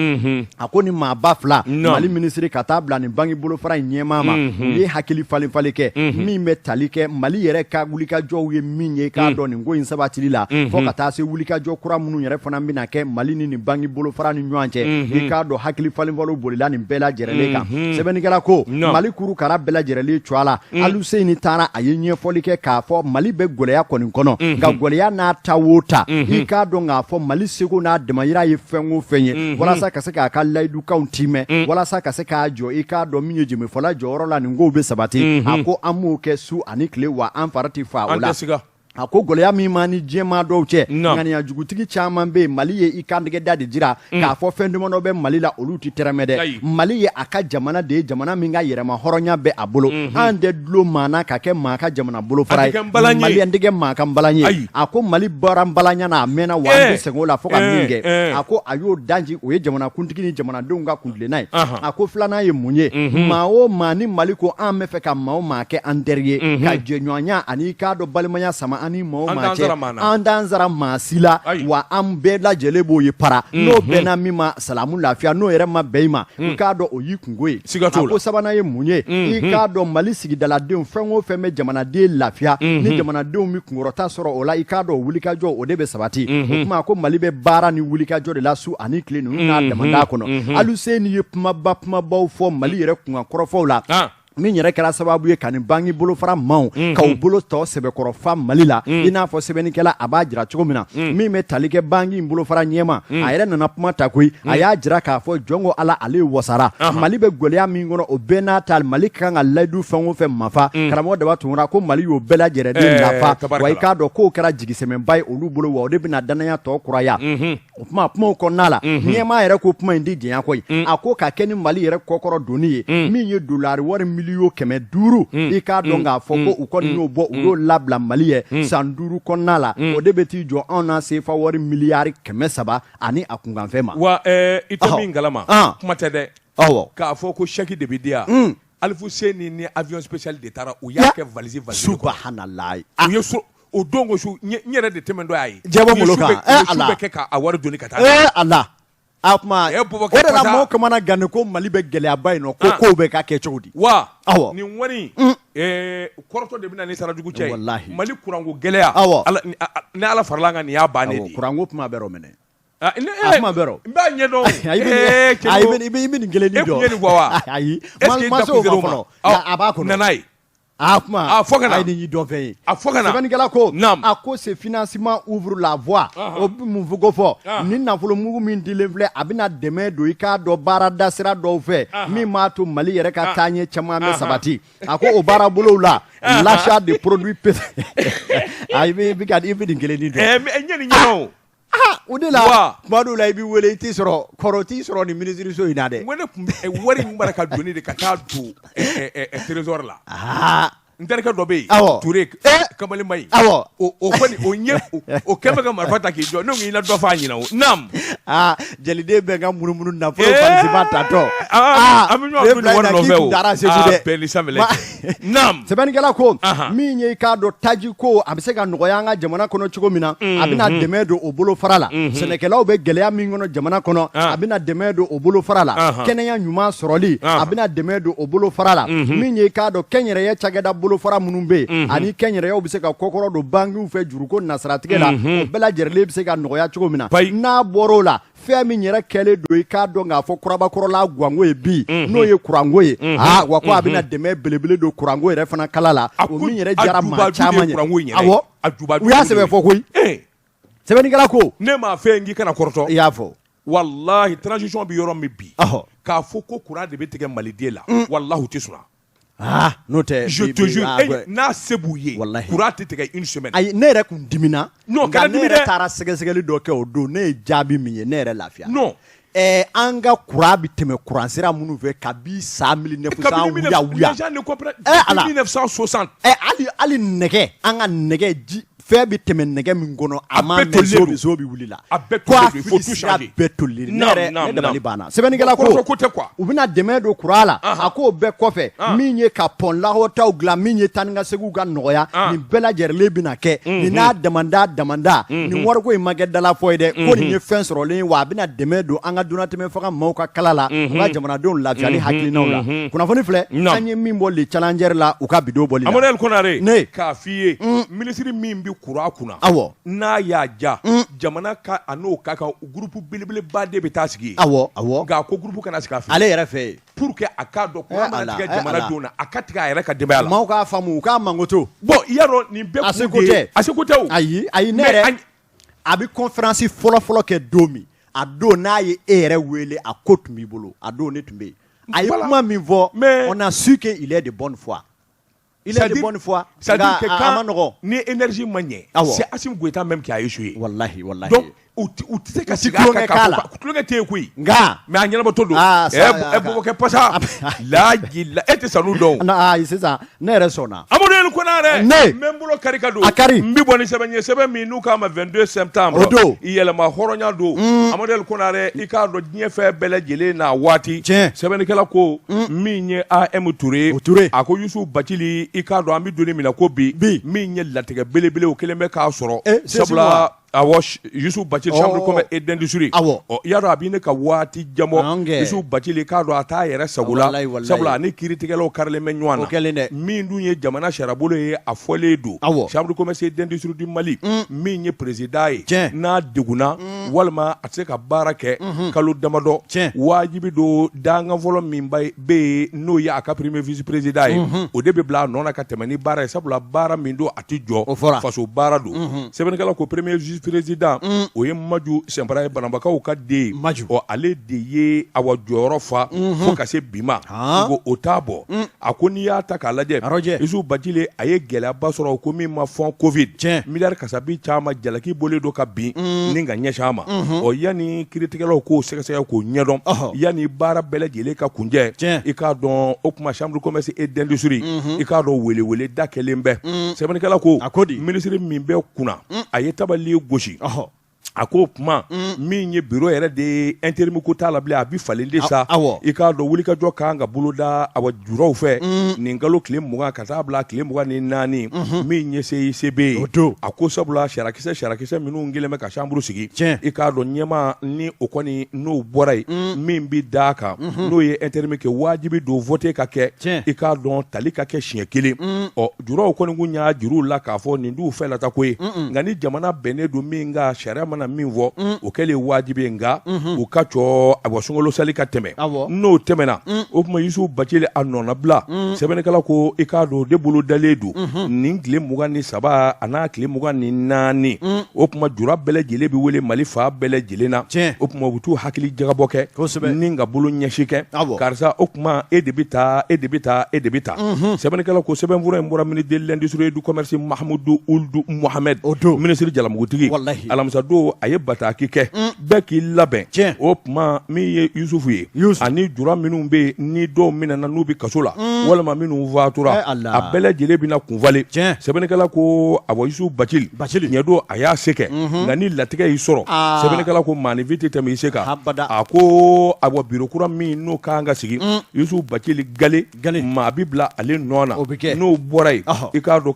B: A ko ni maaba fila, Mali minisiri ka taa bila nin banki bolofara in ɲɛmaa ma, u ye hakili falen falen kɛ min bɛ tali kɛ Mali yɛrɛ ka wulikajɔw ye min ye k'a dɔn nin ko in sabatili la, fo ka taa se wulikajɔ kura minnu yɛrɛ fana bɛna kɛ Mali ni nin banki bolofara ni ɲɔgɔn cɛ. I k'a dɔn hakili falen falenw bolila nin bɛɛ lajɛrɛlen kan. Sɛbɛnnikɛla ko Mali kurukara bɛɛ lajɛrɛlen cogoya la, Aluseni taara, a ye ɲɛfɔli kɛ k'a fɔ Mali bɛ gɛlɛya kɔni kɔnɔ, nka gɛlɛya n'a ta o ta, i k'a dɔn k'a fɔ Mali seko n'a damayira ye fɛn o fɛn ye walasa ka se k'a ka layidukanw timɛ, walasa ka se k'a jɔ, i k'a dɔn min ye jemefɔla jɔyɔrɔ la, nin kow bɛ sabati. A ko an b'o kɛ su ani tile, wa an fari tɛ fa o la. A ko gɛlɛya min b'an ni diɲɛmaa dɔw cɛ, ŋaniya jugutigi caman bɛ yen, Mali ye i kantigɛ da de jira k'a fɔ fɛn damadɔ bɛ Mali la, olu tɛ tɛrɛmɛ dɛ. Mali ye a ka jamana de ye, jamana min ka yɛrɛma hɔrɔnya bɛ a bolo. An tɛ dulon maa na ka kɛ maa ka jamana bolofara ye. Mali an tɛ kɛ maa ka npalan ye. A ko Mali bɔra npalanya na a mɛnna, wa an bɛ segin o la fo ka min kɛ. A ko a y'o danji, o ye jamanakuntigi ni jamanadenw ka kuntilenna ye. A ko filanan ye mun ye? Maa o maa ni Mali ko an bɛ fɛ ka maa o maa kɛ an teri ye, ka jɛɲɔgɔnya ani i k'a dɔn balimaya sama an ni maa o maa cɛ, an t'an sara maa si la, wa an bɛɛ lajɛlen b'o ye para. N'o bɛnna min ma, salamu lafiya. N'o yɛrɛ ma bɛn i ma, i k'a dɔn o y'i kunko ye. A ko sabanan ye mun ye? I k'a dɔn Mali sigidaladenw, fɛn o fɛn bɛ jamanaden lafiya ni jamanadenw bɛ kunkɔrɔta sɔrɔ o la, i k'a dɔn wulikajɔ o de bɛ sabati. O tuma ko Mali bɛ baara ni wulikajɔ de la su ani tile ninnu n'a damada kɔnɔ. Aluseni ye kumaba kumabaw fɔ Mali yɛrɛ kunkan kɔrɔfɔw la, min yɛrɛ kɛra sababu ye ka nin banki bolofara maaw ka u bolo tɔ sɛbɛkɔrɔ fa Mali la, i n'a fɔ sɛbɛnnikɛla a b'a jira cogo min na. Min bɛ tali kɛ banki in bolofara ɲɛma, a yɛrɛ nana kuma ta koyi. A y'a jira k'a fɔ jɔn ko Ala, ale wasara. Mali bɛ gɛlɛya min kɔnɔ, o bɛɛ n'a ta, Mali ka kan ka layidu fɛn o fɛn mafa, karamɔgɔ Daba Tunkara, ko Mali y'o bɛɛ lajɛrɛlen nafa, wa i k'a dɔn k'o kɛra jigisɛmɛba ye olu bolo, wa o de bɛna danaya tɔ kuraya. O tuma kumaw kɔnɔna la, ɲɛmaa yɛrɛ ko kuma in di diɲɛ koyi. A ko ka kɛ ni Mali yɛrɛ kɔkɔrɔ donni ye, min ye dolari wari miliyɔn 500, i k'a dɔn k'a fɔ ko u kɔni y'o bɔ, u y'o labila Mali ye san 5 kɔnɔna la, o de bɛ t'i jɔ anw na sefa wari miliyari 300 ani a kunkanfɛn ma.
A: Wa i tɛ min kalama, kuma tɛ dɛ, k'a fɔ ko chèque de bɛ di yan. Alifuseni ni avion spécial de taara, u y'a kɛ valise valise.
B: Subahanallahi.
A: U ye so o don ko su, n yɛrɛ de tɛmɛntɔ y'a ye.
B: Jɛbɔ ngolo kan.
A: Ala bɛ kɛ k'a wari doni ka taa.
B: Ala, a kuma o de la mɔgɔw kamana gannen ko Mali bɛ gɛlɛyaba in nɔ, ko kow bɛ ka kɛ cogo di?
A: Wa awɔ, nin wari kɔrɔtɔ de bɛ na ni sara jugu cɛ ye.
B: Walahi.
A: Mali kuranko gɛlɛya. Ni Ala farala an kan, nin y'a bannen de ye.
B: Kuranko kuma bɛ yɔrɔ minɛ. A kuma bɛ
A: n b'a ɲɛdɔn.
B: I bɛ nin kelen
A: dɔn. E tun ye nin fɔ wa?
B: Ayi, ma se o ma fɔlɔ. A b'a kɔnɔ.
A: Nana ye.
B: A kuma
A: a fɔ ka na.
B: A ye nin y'i dɔn fɛn ye.
A: A fɔ ka na.
B: Sɛbɛnnikɛla ko.
A: Naam.
B: A ko ce financement ouvre la voie. O bɛ mun ko fɔ? Nin nafolo mugu min dilen filɛ, a bɛna dɛmɛ don, i k'a dɔn, baarada sira dɔw fɛ min b'a to Mali yɛrɛ ka taaɲɛ caman bɛ sabati. A ko o baarabolow la, l'achat de produits a i bɛ nin kelen dɔn.
A: N ye nin ɲɛdɔn o.
B: O de la tuma dɔw la i bɛ wele, i t'i sɔrɔ kɔrɔ, t'i sɔrɔ nin minisiriso in na dɛ.
A: N ko ne tun bɛ wari in mara ka doni de ka taa don trésor la. N terikɛ dɔ bɛ yen. Ture kamalenba in. O kɔni o ɲɛ o kɛlen bɛ ka marifa ta k'i jɔ, ne ko i na dɔ fɔ a ɲɛna o. Naamu.
B: Aa, jeliden bɛ n ka munumunu nafolo valisiba tatɔ.
A: An bɛ ɲɔgɔn dun nin wari nɔfɛ o. Aa, bɛɛ ni sanbɛlɛ cɛ.
B: Naam. Sɛbɛnnikɛla ko min ye, i k'a dɔn, taji ko a bɛ se ka nɔgɔya an ka jamana kɔnɔ cogo min na, a bɛna dɛmɛ don o bolofara la. Sɛnɛkɛlaw bɛ gɛlɛya min kɔnɔ jamana kɔnɔ, a bɛna dɛmɛ don o bolofara la. Kɛnɛya ɲuman sɔrɔli, a bɛna dɛmɛ don o bolofara la. Min ye, i k'a dɔn, kɛnyɛrɛye cakɛda bolofara minnu bɛ yen ani kɛnyɛrɛyew bɛ se ka kɔkɔrɔ don bankiw fɛ juruko nasiratigɛ la, o bɛɛ lajɛlen bɛ se ka nɔgɔya cogo min na. N'a bɔr'o la, fɛn min yɛrɛ kɛlen don, i k'a dɔn k'a fɔ kurabakɔrɔla ganko ye bi, n'o ye kuranko ye, aa, wa ko a bɛna dɛmɛ belebele don kuranko yɛrɛ fana kala la, o min yɛrɛ diyara maa caman ye. Awɔ, u y'a sɛbɛ fɔ koyi. Sɛbɛnnikɛla ko
A: ne m'a fɛ n k'i kana kɔrɔtɔ.
B: I y'a fɔ.
A: Walahi, transition bɛ yɔrɔ min bi, k'a fɔ ko kuran de bɛ tigɛ maliden la, walahi u tɛ sɔn.
B: Aa, n'o tɛ
A: je te jure, n'a se b'u ye, courant tɛ tigɛ une semaine.
B: Ayi, ne yɛrɛ kun dimina.
A: Non,
B: nka ne yɛrɛ taara sɛgɛsɛgɛli dɔ kɛ o don, ne ye jaabi min ye, ne yɛrɛ lafiya.
A: Non.
B: An ka courant bɛ tɛmɛ courant sira minnu fɛ kabi san 1900 wuya wuya.
A: Les gens ne comprennent. Depuis 1960.
B: Hali nɛgɛ, an ka nɛgɛ ji. Fɛn bɛ tɛmɛ nɛgɛ min kɔnɔ a ma
A: bɛɛ tolilen don.
B: Zo bɛ wuli la.
A: A bɛɛ
B: ko a
A: tolilen don, il faut
B: fili
A: tout
B: sira
A: changer.
B: bɛɛ tolilen ne
A: Naam,
B: yɛrɛ
A: naam,
B: ne dabali
A: naam.
B: banna. Sɛbɛnnikɛla
A: Kɔrɔfɔ
B: ko
A: ko tɛ quoi.
B: U bɛna dɛmɛ don courant la. A k'o bɛɛ kɔfɛ, min ye ka pɔn lahɔtaw dilan, min ye taa ni ka seginw ka nɔgɔya, nin bɛɛ lajɛlen bɛna kɛ. Nin n'a damanda damanda, nin wariko in ma kɛ dalafɔ ye dɛ. Ko nin ye fɛn sɔrɔlen ye, wa a bɛna dɛmɛ don an ka dunatɛmɛ fanga maaw ka kala la, u ka jamanadenw lafiyali hakilinaw la. Kunnafoni filɛ, an ye min bɔ Le Challenger la, u ka bi don bɔli la.
A: Amadu El Konare.
B: Ne.
A: K'a f'i ye, minisiri min bɛ courant kunna,
B: awɔ,
A: n'a y'a ja, jamana ka a n'o ka kan, groupe belebeleba de bɛ taa sigi yen.
B: Awɔ.
A: Nka a ko groupe kana sigi a fɛ.
B: Ale yɛrɛ fɛ yen.
A: Pour que a k'a dɔn courant mana
B: Ala,
A: tigɛ
B: eh,
A: jamanadenw na, a ka tigɛ a yɛrɛ ka denbaya la.
B: Maaw k'a faamu, u k'a mankoto.
A: Bon, i y'a dɔn nin bɛɛ
B: A
A: kun
B: seko
A: de ye-
B: tɛ.
A: A seko tɛ o.
B: Ayi, ne
A: Mais
B: yɛrɛ a bɛ conférence fɔlɔ fɔlɔ kɛ don min, a don n'a ye e yɛrɛ wele, a ko tun b'i bolo, a don ne tun bɛ yen. A ye
A: Voilà.
B: kuma min fɔ,
A: Mais-
B: on a su que il est de bonne foi, il est de bonne foi.
A: C'est-à-dire
B: nka
A: que
B: a
A: quand
B: ma nɔgɔn.
A: ni énergie ma ɲɛ,
B: Awɔ.
A: c'est Assimi Goïta même qui a échoué.
B: Walahi, walahi.
A: Donc u tɛ se ka
B: U tɛ
A: sigi a kan
B: tulonkɛ
A: k'a
B: k'a
A: fɔ
B: la.
A: Tulonkɛ tɛ yen koyi.
B: Nka
A: Mais a ɲɛnabɔtɔ don.
B: Ah, ça,
A: Ɛ bɔbɔkɛ pasa laji la, e tɛ sanu dɔn o.
B: Ayi, sisan ne yɛrɛ sɔnna.
A: Amadu El Konare.
B: Ne.
A: N bɛ n bolo kari ka don.
B: A kari.
A: N bɛ bɔ ni sɛbɛn ye, sɛbɛn min n'u k'a ma 22 septembre.
B: O don.
A: Yɛlɛma hɔrɔnya don. Amadu El Konare, i k'a dɔn diɲɛ fɛn bɛɛ lajɛlen n'a waati.
B: Tiɲɛ.
A: Sɛbɛnnikɛla ko min ye AM Ture.
B: O Ture.
A: A ko Yusufu Bacili, i k'a dɔn an bɛ don min na ko bi.
B: Bi.
A: Min ye latigɛ belebele, o kɛlen bɛ k'a sɔrɔ.
B: Eh,
A: Sabula awɔ, Yusufu Bacili, chambre de commerce et d'industrie.
B: Awɔ.
A: Ɔ, i y'a dɔn a bɛ ne ka waati jan bɔ.
B: An kɛ.
A: Yusufu Bacili, k'a dɔn a t'a yɛrɛ sago la.
B: Walayi, walayi.
A: Sabula ani kiiritigɛlaw karilen bɛ ɲɔgɔn na.
B: O kɛlen dɛ.
A: Min dun ye jamana sariyabolo ye, a fɔlen don.
B: Awɔ.
A: Chambre de commerce et d'industrie du Mali, min ye président ye.
B: Tiɲɛ.
A: N'a degunna walima a tɛ se ka baara kɛ kalo damadɔ.
B: Tiɲɛ.
A: Wajibi don, dankan fɔlɔ min bɛ yen, n'o ye a ka premier vice président ye, o de bɛ bila a nɔ na ka tɛmɛ ni baara ye, sabula baara min don, a tɛ jɔ.
B: O fɔra.
A: Faso baara don. Sɛbɛnnikɛla ko premier vice président, o ye Maju Sɛnpara ye, Banabakaw ka den ye.
B: Maju.
A: Ɔ, ale de ye awa jɔyɔrɔ fa fo ka se bi ma. Ko o t'a bɔ. A ko n'i y'a ta k'a lajɛ,
B: Arɔjɛ.
A: Yusufu Bacili a ye gɛlɛyaba sɔrɔ ko min ma fɔn Covid.
B: Tiɲɛ.
A: Miliyari kasabi caman jalaki bɔlen don ka bin ni ka ɲɛsin a ma. Ɔ, yanni kiiritigɛlaw k'o sɛgɛsɛgɛ k'o ɲɛdɔn, yanni baara bɛɛ lajɛlen ka kuncɛ,
B: Tiɲɛ.
A: i k'a dɔn o tuma chambre de commerce et d'industrie, i k'a dɔn welewele da kɛlen bɛ. Sɛbɛnnikɛla ko
B: A ko di?
A: Minisiri min bɛ kunna, a ye tabali gosi. A ko o tuma min ye bureau yɛrɛ de ye, intérim ko t'a la bilen, a bɛ falen de sa. I k'a dɔn wulikajɔ kan ka boloda awa juraw fɛ nin kalo tile 20 ka taa bila tile 24, min ye CICB ye.
B: O don.
A: A ko sabula sariyakisɛ minnu kɛlen bɛ ka chambre sigi,
B: Tiɲɛ.
A: i k'a dɔn ɲɛmaa ni o kɔni n'o bɔra yen, min bɛ d'a kan, n'o ye intérim kɛ, wajibi don vote ka kɛ.
B: Tiɲɛ.
A: I k'a dɔn tali ka kɛ siɲɛ kelen. Ɔ, juraw kɔni kun y'a juru la k'a fɔ nin t'u fɛlata ko ye, nka ni jamana bɛnnen don min kan, sariya mana min fɔ, o kɛlen wajibi ye. Nka u ka cɔ awa sunkalo sali ka tɛmɛ. N'o tɛmɛna, o tuma Yusufu Bacili a nɔnabila. Sɛbɛnnikɛla ko i k'a dɔn o de bolo dalen don nin tile 23 a n'a tile 24. O tuma jura bɛɛ lajɛlen bɛ wele Mali fan bɛɛ lajɛlen na. O tuma u bɛ t'u hakili jagabɔ kɛ ni ka bolo ɲɛsin kɛ, karisa, o tuma e de bɛ taa, e de bɛ taa, e de bɛ taa. Sɛbɛnnikɛla ko sɛbɛnfura in bɔra ministre de l'industrie et du commerce Mahamudu Uld Mohamed,
B: O don.
A: minisiri jalamugutigi.
B: Walahi.
A: Alamisa don a ye bataki kɛ, bɛɛ k'i labɛn. O tuma min ye Yusufu ye, ani jura minnu bɛ yen ni dɔw minɛna n'u bɛ kaso la walima minnu fatura,
B: Eh, Allah.
A: a bɛɛ lajɛlen bɛna kunfalen. Sɛbɛnnikɛla ko awɔ, Yusufu Bacili
B: Bacili.
A: ɲɛ don a y'a se kɛ, nka ni latigɛ y'i sɔrɔ, sɛbɛnnikɛla ko maaninfin tɛ tɛmɛ i se kan.
B: Habada.
A: A ko awɔ, biro kura min n'o kan ka sigi, Yusufu Bacili gale
B: Gale.
A: maa bɛ bila ale nɔ na.
B: O bɛ kɛ.
A: N'o bɔra yen, i k'a dɔn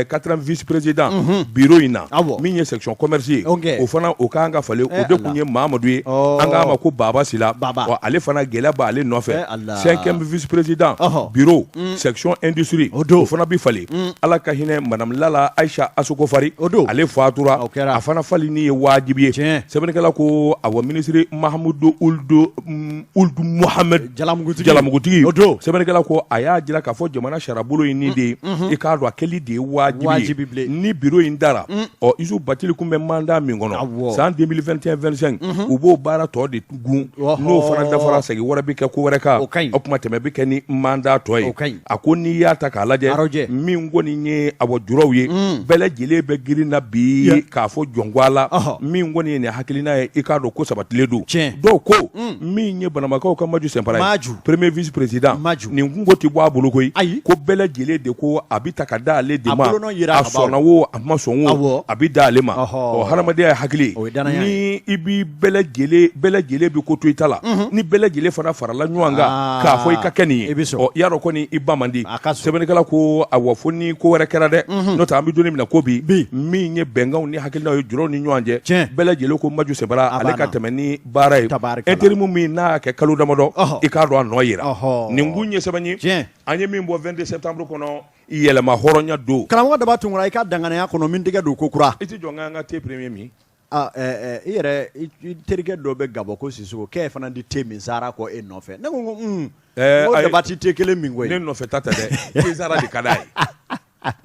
A: quatrième vice président bureau in na, min ye section commerce ye, o fana o kan ka falen. O de kun ye Mamadu ye, an k'a ma ko Baba Sila. Ɔ, ale fana gɛlɛya b'ale nɔfɛ. Cinquième vice président bureau section industrie, o fana bɛ falen. Ala ka hinɛ madame Lala Aisha Asokofari, ale fatura, a fana falenni ye wajibi ye. Sɛbɛnnikɛla ko awɔ, minisiri Mahamudu Uld Mohamed jalamugutigi, sɛbɛnnikɛla ko a y'a jira k'a fɔ jamana sariyabolo ye nin de ye, i k'a dɔn a kɛli de ye wajibi ye ni bureau in dara. Ɔ, Yusufu Bacili kun bɛ mandat min kɔnɔ san 2021 25 u b'o baara tɔ de gun n'o fana dafara segin wɛrɛ bɛ kɛ ko wɛrɛ kan o tuma tɛmɛ bɛ kɛ ni mandat tɔ ye. A ko n'i y'a ta k'a lajɛ min kɔni ye awɔ juraw ye bɛɛ lajɛlen bɛ girin na bi k'a fɔ jɔn ko ala min kɔni ye nin hakilina ye i k'a dɔn ko sabatilen don. Dɔw ko min ye banamakaw ka Maju Sɛnpara ye, premier vice président, nin kunko tɛ bɔ a bolo koyi. Ko bɛɛ lajɛlen de ko a bɛ ta ka da ale de ma, a sɔnna wo a ma sɔn wo, a bɛ da ale ma. Ɔ hadamadenya ye hakili ni i bɛ bɛɛ lajɛlen bɛ ko to i ta la, ni bɛɛ lajɛlen fana farala ɲɔgɔn kan k'a fɔ i ka kɛ nin ye, ɔ i y'a dɔn kɔni i ba man di. Sɛbɛnnikɛla ko awɔ, fo ni ko wɛrɛ kɛra dɛ, n'o tɛ an bɛ don min na ko bi, min ye bɛnkanw ni hakilinaw ye juraw ni ɲɔgɔn cɛ, bɛɛ lajɛlen ko Maju Sɛnpara ale ka tɛmɛ ni baara ye intérim min n'a y'a kɛ kalo damadɔ, i k'a dɔn a nɔ yera. Nin kun ye sɛbɛn ye an ye min bɔ 22 septembre kɔnɔ, yɛlɛma hɔrɔnya don.
B: Karamɔgɔ Daba Tunkara, i ka danganiya kɔnɔ min tɛgɛ don ko kura.
A: I tɛ jɔ n ka te premier min.
B: I yɛrɛ i terikɛ dɔ bɛ Gabɔ ko Sisoko, k'e fana di te min sara kɔ e nɔfɛ. Ne ko ko Daba tɛ te kelen min koyi.
A: Ne nɔfɛ ta tɛ dɛ, te sara de ka d'a ye.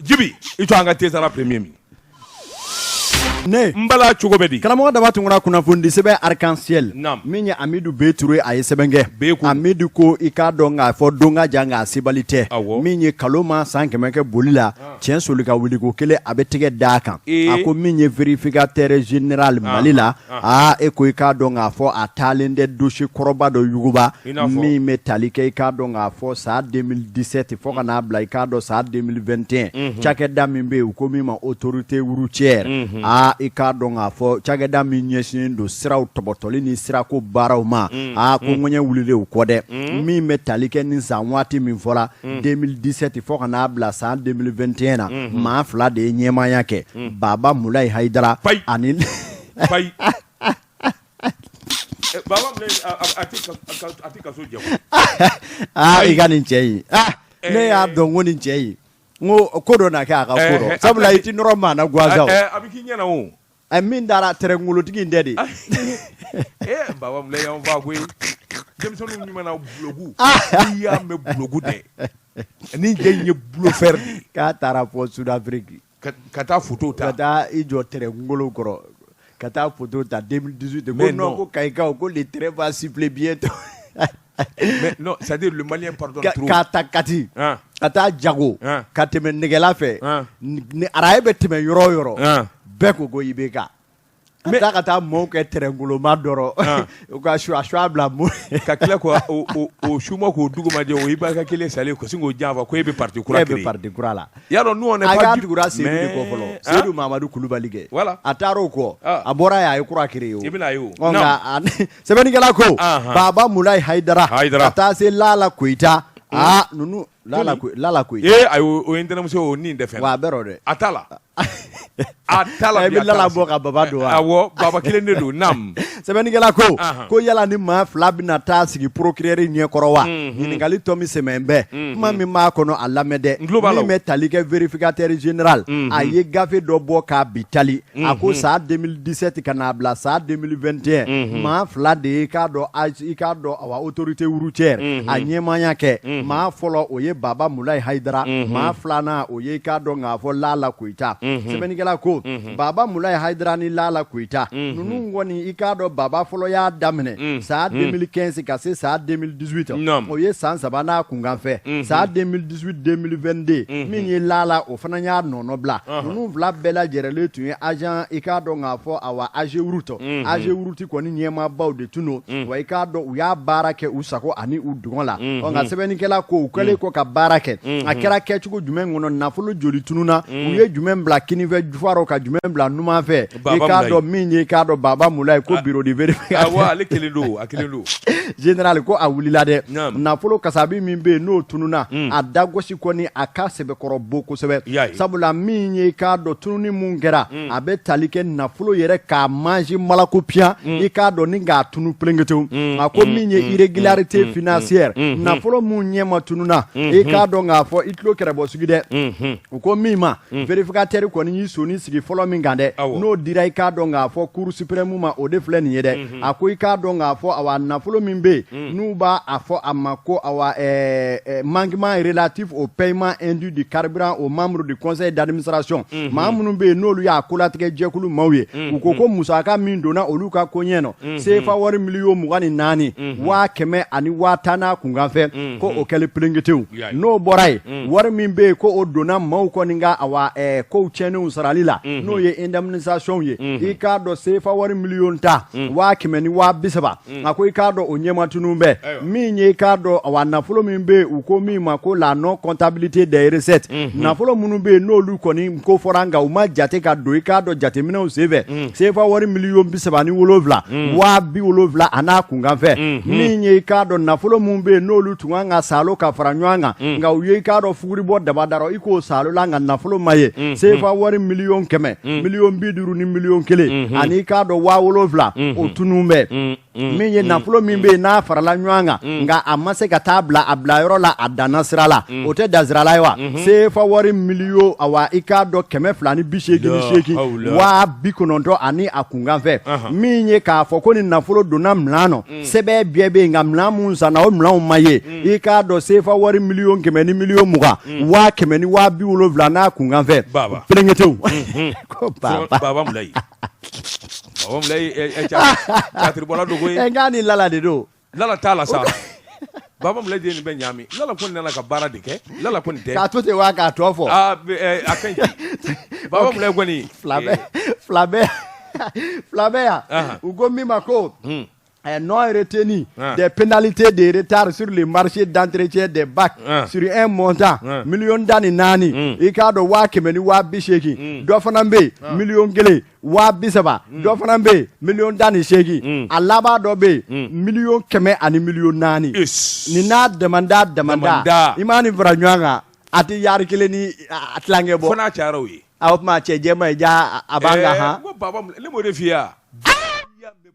A: Jibi, i to an ka te sara premier min.
B: Ne
A: n bala cogo bɛ di?
B: Karamɔgɔ Daba Tunkara, kunnafonidi sɛbɛn Arc-en-Ciel, min ye Amidu B Ture, a ye sɛbɛn kɛ. Amidu ko i k'a dɔn k'a fɔ don ka jan nka a sebali tɛ. Min ye kalo ma san 100 kɛ boli la, tiɲɛ soli ka wuli ko kelen a bɛ tɛgɛ d'a kan. A ko min ye vérificateur général Mali la, aa e ko i k'a dɔn k'a fɔ a taalen tɛ dossier kɔrɔba dɔ yuguba min bɛ tali kɛ i k'a dɔn k'a fɔ san 2017 fo ka n'a bila i k'a dɔn san 2021, cakɛda min bɛ yen u ko min ma autorité routière. Aa i k'a dɔn k'a fɔ cakɛda min ɲɛsinnen don siraw tɔbɔtɔli ni sirako baaraw ma, aa ko ŋɛɲɛ wulilen u kɔ dɛ, min bɛ tali kɛ ni san waati min fɔra 2017 fo ka n'a bila san 2021 na, maa fila de ye ɲɛmaaya kɛ, Baba Mulayi Hayidara ani
A: Baba a tɛ kaso jɛ.
B: Aa i ka nin cɛ in, ne y'a dɔn ko nin cɛ in, n ko ko dɔ na kɛ a ka ko rɔ, sabula i tɛ nɔrɔ maa na gansan.
A: A bɛ k'i ɲɛna o.
B: Min taara tɛrɛnkolotigi in tɛ de.
A: Ee Baba Mulayi y'anw fa koyi. Denmisɛnninw ɲuman na bulogu, n'i y'a mɛn bulogu dɛ, nin cɛ in ye bluffeur de ye.
B: K'a taara fɔ Sud-Afrique.
A: Ka taa photo ta.
B: Ka taa i jɔ tɛrɛnkolo kɔrɔ ka taa photo ta 2018 ko non, ko Kayikaw ko le train va siffler bientôt.
A: Mais non, c'est-à-dire le Malien pardonne trop.
B: K'a ta Kati ka taa Jago ka tɛmɛ Nɛgɛla fɛ, ni araye bɛ tɛmɛ yɔrɔ o yɔrɔ, bɛɛ ko ko IBK. Ka taa ka taa maaw kɛ tɛrɛnkoloma dɔrɔn, u ka suwa suwa bila
A: ka tila k'o suma k'o dugumajɛ, o IBK kelen salen ko sin k'o janfa ko e bɛ parti kura
B: créer. E bɛ parti kura la.
A: Y'a dɔn nous on
B: est pas. A tugura Seyidu de kɔ fɔlɔ, Seyidu Mamadu Kulubali kɛ.
A: Voilà.
B: A taara o kɔ, a bɔra yen a ye kura créer o.
A: I bɛna ye o.
B: Nka sɛbɛnnikɛla ko Baba Mulayi Hayidara ka taa se Lala Koyita, aa ninnu Lala Lala Koyita.
A: Ee ayi, o ye n tɛnɛmuso ye, o ni tɛ fɛn.
B: Wa a bɛɛ rɔ dɛ.
A: A t'a la. A t'a la.
B: I bɛ Lala bɔ ka Baba don wa?
A: Awɔ, Baba kelen de don, naamu.
B: Sɛbɛnnikɛla ko ko yala ni maa fila bɛna taa sigi procureur ɲɛkɔrɔ wa? Ɲininkali tɔ min sɛmɛn bɛ, kuma min b'a kɔnɔ a lamɛn dɛ.
A: N tulo b'a la.
B: Min bɛ tali kɛ vérificateur général, a ye gafe dɔ bɔ k'a bi tali. A ko san 2017 ka n'a bila san 2021, maa fila de ye i k'a dɔn i k'a dɔn awa autorité routière a ɲɛmaaya kɛ. Maa fɔlɔ o ye Baba Mulayi Hayidara, maa filanan o ye i k'a dɔn k'a fɔ Lala Koyita. Sɛbɛnnikɛla ko Baba Mulayi Hayidara ni Lala Koyita ninnu kɔni, i k'a dɔn Baba fɔlɔ y'a daminɛ san 2015 ka se san 2018, o ye san 3 n'a kunkanfɛ. San 2018 2022, min ye Lala, o fana y'a nɔnɔ bila. Ninnu fila bɛɛ lajɛrɛlen tun ye agent i k'a dɔn k'a fɔ awa AGEROUTE, AGEROUTE kɔni ɲɛmaabaw de tun don. Wa i k'a dɔn u y'a baara kɛ u sago ani u dungɔ la. Ɔ nka sɛbɛnnikɛla ko u kɛlen kɔ ka baara kɛ, a kɛra kɛcogo jumɛn kɔnɔ, nafolo joli tununna, u ye jumɛn bila kinifɛ jufa rɔ ka jumɛn bila numan fɛ? I k'a dɔn min ye i k'a dɔn Baba Mulayi ko bureau de vérification,
A: ale kelen don, a kelen don,
B: général ko a wulila dɛ. Nafolo kasabi min bɛ yen n'o tununna, a dagosi kɔni a ka sɛbɛkɔrɔ bon kosɛbɛ, sabula min ye i k'a dɔn tununi mun kɛra, a bɛ tali kɛ nafolo yɛrɛ k'a mansin malako piyan, i k'a dɔn ni k'a tunu pelenketewu. A ko min ye irrégularité financière, nafolo mun ɲɛma tununna, i k'a dɔn k'a fɔ i tulo kɛrɛbɔ sigi dɛ, u ko min ma vérificateur kɔni y'i soni sigi fɔlɔ min kan dɛ, n'o dira i k'a dɔn k'a fɔ cour suprême ma, o de filɛ nin nin ye dɛ. A ko i k'a dɔn k'a fɔ awa nafolo min bɛ yen n'u b'a a fɔ a ma ko awa manquement relatif au paiement indu du carburant aux membres du conseil d'administration, maa minnu bɛ yen n'olu y'a kolatigɛ jɛkulu maaw ye, u ko ko musaka min donna olu ka koɲɛ nɔ, sefa wari miliyɔn 24 110,000 n'a kunkanfɛ, ko o kɛli pelenketew. N'o bɔra yen, wari min bɛ yen ko o donna maaw kɔni ka awa kow tiɲɛnenw sarali la, n'o ye indemnisation ye, i k'a dɔn sefa wari miliyɔn 10 130,000, a ko i k'a dɔn o ɲɛmatunu bɛ min ye. I k'a dɔn awa nafolo min bɛ yen, u ko min ma ko la non comptabilité des recettes, nafolo minnu bɛ yen n'olu kɔni ko fɔra nka u ma jate ka don i k'a dɔn jateminɛw senfɛ, sefa wari miliyɔn 37 70,000 a n'a kunkanfɛ. Min ye i k'a dɔn nafolo min bɛ yen n'olu tun kan ka salo ka fara ɲɔgɔn kan, nka u ye i k'a dɔn fuguri bɔ dabadarɔ i k'o salo la, nka nafolo ma ye, sefa wari miliyɔn 100 miliyɔn 50 ni miliyɔn 1 ani i k'a dɔn 7,000, o tunun bɛ. Min ye nafolo min bɛ yen n'a farala ɲɔgɔn kan nka a ma se ka taa bila a bilayɔrɔ la, a danna sira la, o tɛ danzirala ye wa? Sefa wari miliyɔn awa i k'a dɔn 288 90,000 ani a kunkanfɛ. Min ye k'a fɔ ko ni nafolo donna minɛn nɔ, sɛbɛn bɛɛ bɛ yen, nka minɛn mun sanna, o minɛnw ma ye, i k'a dɔn sefa wari miliyɔn 100 ni miliyɔn 20 100 ni 70,000 n'a kunkanfɛ. Pelenketew ko
A: Baba Mulayi, Baba Mulayi, catiribɔla don koyi.
B: Nka ni Lala de don.
A: Lala t'a la sa. Baba Mulayi de ye nin bɛɛ ɲaami. Lala ko nana ka baara de kɛ. Lala ko nin tɛ.
B: K'a to ten wa k'a tɔ fɔ.
A: Aa, a ka ɲi. Baba Mulayi kɔni.
B: Fila bɛ, fila bɛ, fila bɛ yan. U ko min ma ko non retenu des pénalités de retard sur le marché d'entretien des bacs sur un montant miliyɔn 14 i k'a dɔn 100 ni 80,000. Dɔ fana bɛ yen, miliyɔn 1 30,000. Dɔ fana bɛ yen, miliyɔn 18. A laban dɔ bɛ yen, miliyɔn 100 ani miliyɔn 4. Nin n'a damanda damanda, i m'a nin fara ɲɔgɔn kan, a tɛ yari kelen ni a tilankɛ bɔ.
A: Fo n'a cayara o ye.
B: A o tuma cɛ jɛman ye ja a b'an kan han.
A: Ko Baba, ne m'o de f'i ye wa?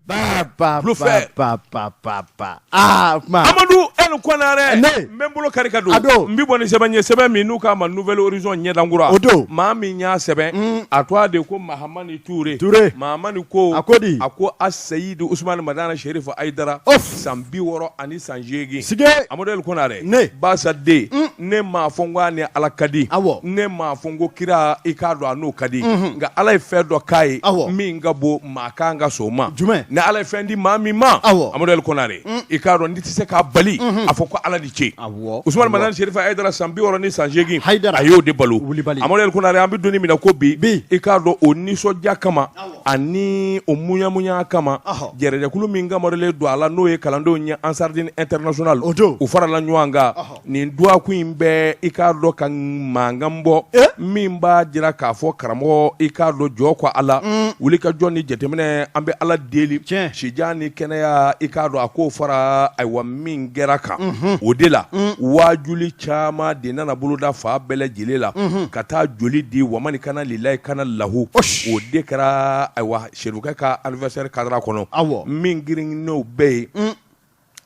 B: Ba ba ba ba ba ba, aa kuma.
A: Amadu El Konare. Ne. N bɛ n bolo kari ka don.
B: A don.
A: N bɛ bɔ ni sɛbɛn ye, sɛbɛn min n'u k'a ma Nouvel Horizon ɲɛdankura.
B: O don.
A: Maa min y'a sɛbɛn, a tɔgɔ de ko Mahamani Ture.
B: Ture.
A: Mahamani ko.
B: A ko di?
A: A ko Aseyidu Usumani Madani Serifu Ayidara.
B: Of.
A: San 60 ani san 8.
B: Sige.
A: Amadu El Konare.
B: Ne.
A: Basa den. Ne m'a fɔ n ko a ni Ala ka di.
B: Awɔ.
A: Ne m'a fɔ n ko kira i k'a dɔn a n'o ka di. Nka Ala ye fɛn dɔ k'a ye.
B: Awɔ.
A: Min ka bon maa kan ka sɔn o ma.
B: Jumɛn?
A: Ni Ala ye fɛn di maa min ma.
B: Awɔ.
A: Amadu El Konare. I k'a dɔn n'i tɛ se k'a bali. A fɔ ko Ala ni ce.
B: Awɔ.
A: Usumani Madani Serifu Ayidara san 60 ni san 8.
B: Hayidara.
A: A y'o de balo.
B: Wulibali.
A: Amadu El Konare, an bɛ don min na ko bi.
B: Bi.
A: I k'a dɔn o nisɔndiya kama. Ani o muɲamuɲa kama. Jɛrɛjɛkulu min kamalen don a la, n'o ye kalandenw ye Ansardine International.
B: O don.
A: U farala ɲɔgɔn kan. Nin dɔgɔkun in bɛɛ, i k'a dɔn ka mankan bɔ min b'a jira k'a fɔ karamɔgɔ, i k'a dɔn jɔ ko Ala wuli ka jɔ ni jateminɛ. An bɛ Ala deli sijan ni kɛnɛya, i k'a dɔn a k'o fara ayiwa min kɛra kan. O de la waajuli caman de nana boloda fan bɛɛ lajɛlen la ka taa joli di wamani kana lilayi kana lahu. O de kɛra ayiwa Serifukɛ ka anniversaire cadre kɔnɔ. Min girin n'o bɛɛ ye,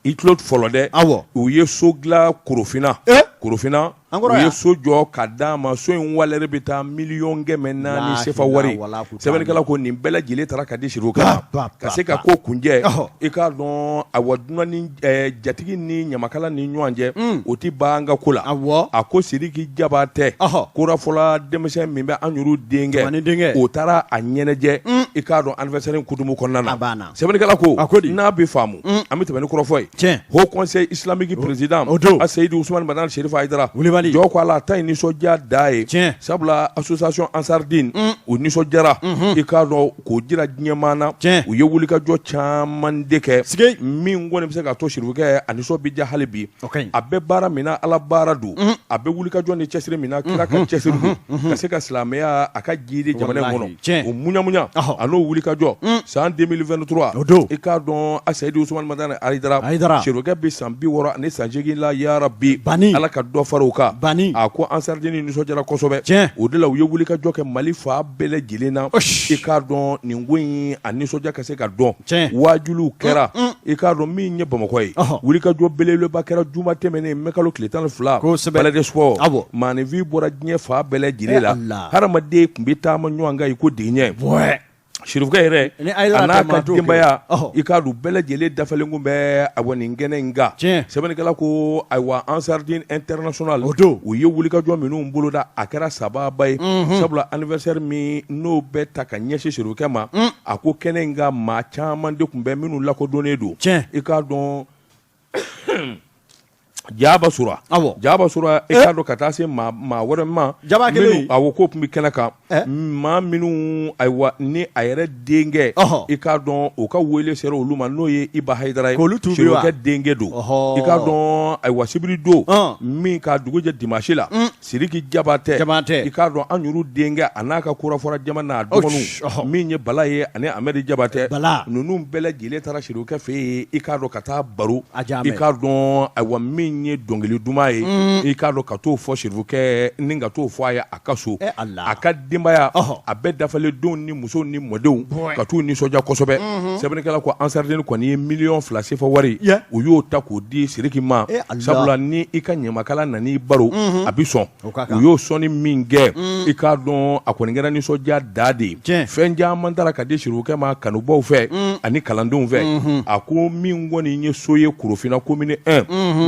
A: i tulo fɔlɔ dɛ. U ye so dilan Korofina. Korofina, u ye so jɔ ka d'a ma. So in valeur bɛ taa miliyɔn 400 sefa wari. Sɛbɛnnikɛla ko nin bɛɛ lajɛlen taara ka di Serifukɛ ma ka se ka ko kuncɛ. I k'a dɔn awa dunan ni jatigi ni ɲamakala ni ɲɔgɔn cɛ, o tɛ ban an ka ko la. A ko Sidiki Jabatɛ korafɔla denmisɛn min bɛ an yɛrɛ denkɛ, o taara a ɲɛnajɛ, i k'a dɔn anniversaire kutumu kɔnɔna na. Sɛbɛnnikɛla ko
B: A ko di?
A: N'a bɛ faamu, an bɛ tɛmɛ ni kɔrɔfɔ ye. Haut Conseil islamique président
B: o don.
A: Aseyidu Usumani Madani Serifu Hayidara
B: Wulibali.
A: Jɔ ko Ala ta ye nisɔndiya da ye. Sabula association Ansardine, u nisɔndiyara, i k'a dɔn k'o jira diɲɛmaa na. U ye wulikajɔ caman de kɛ.
B: Sigi.
A: Min kɔni bɛ se ka to Serifukɛ a nisɔn bɛ diya hali bi.
B: O ka ɲi.
A: A bɛ baara min na, Ala baara don. A bɛ wulikajɔ ni cɛsiri min na, kira ka cɛsiri don ka se ka silamɛya a ka jiidi jamana in
B: Walahi,
A: kɔnɔ.
B: Tiɲɛ.
A: O muɲamuɲa a n'o wulikajɔ san 2023.
B: O don.
A: I k'a dɔn Aseyidu Usumani Madani Hayidara.
B: Hayidara.
A: Serifukɛ bɛ san 60 ani san 8 la yarabi.
B: Bani.
A: Ala ka dɔ fara o kan.
B: Bani.
A: A ko Ansardine nisɔndiyara kosɛbɛ. O de la u ye wulikajɔ kɛ Mali fan bɛɛ lajɛlen na.
B: Osh.
A: I k'a dɔn nin ko in a nisɔndiya ka se ka dɔn.
B: Tiɲɛ.
A: Waajuliw kɛra. I k'a dɔn min ye Bamakɔ ye. Wulikajɔ belebeleba kɛra juma tɛmɛnen mai kalo tile 12. Palais des sports. Maaninfin bɔra diɲɛ fan bɛɛ lajɛlen la.
B: Ala.
A: Hadamaden tun bɛ taama ɲɔgɔn kan i ko deɲɛ. Sirifukɛ yɛrɛ a n'a ka denbaya i k'a dɔn bɛɛ lajɛlen dafalen kun bɛ awa nin kɛnɛ in kan. Sɛbɛnnikɛla ko ayiwa Ansardine international o don u ye wulikajɔ minnu boloda a kɛra sababa ye, sabula anniversaire min n'o bɛ ta ka ɲɛsin sirifukɛ ma, a ko kɛnɛ in kan maa caman de tun bɛ minnu lakodɔnnen don. I k'a dɔn Jaba Sura,
B: awɔ,
A: Jaba Sura i k'a dɔn ka taa se maa wɛrɛ ma,
B: Jaba kelen,
A: awɔ, k'o tun bɛ kɛnɛ kan, maa minnu ayiwa ni a yɛrɛ denkɛ, i k'a dɔn o ka wele sera olu ma n'o ye Iba Hayidara ye,
B: k'olu tuubi wa,
A: Sirifukɛ denkɛ don, i k'a dɔn ayiwa sibiri don min ka dugu jɛ dimanche la. Siriki Jabatɛ,
B: Jabatɛ,
A: i k'a dɔn an yɛrɛ denkɛ a n'a ka kurafɔra jama n'a dɔgɔninw min ye Bala ye ani Amadi Jabatɛ,
B: Bala,
A: ninnu bɛɛ lajɛlen taara Sirifukɛ fɛ yen, i k'a dɔn ka taa baro, i k'a dɔn ayiwa min ye dɔnkili duman ye, i k'a dɔn ka t'o fɔ Sirifukɛ ni ka t'o fɔ a ye a ka so, a ka denbaya a bɛɛ dafalen denw ni musow ni mɔdenw ka t'u nisɔndiya kosɛbɛ. Sɛbɛnnikɛla ko Ansardine kɔni ye miliyɔn 2 sefa wari u y'o ta k'o di Siriki ma, sabula ni i ka ɲamakala nan'i baro a bɛ sɔn. U y'o sɔnni min kɛ, i k'a dɔn a kɔni kɛra nisɔndiya dan de ye. Fɛn caman taara ka di Sirifukɛ ma kanubaw fɛ ani kalandenw fɛ. A ko min kɔni ye so ye Korofina commune 1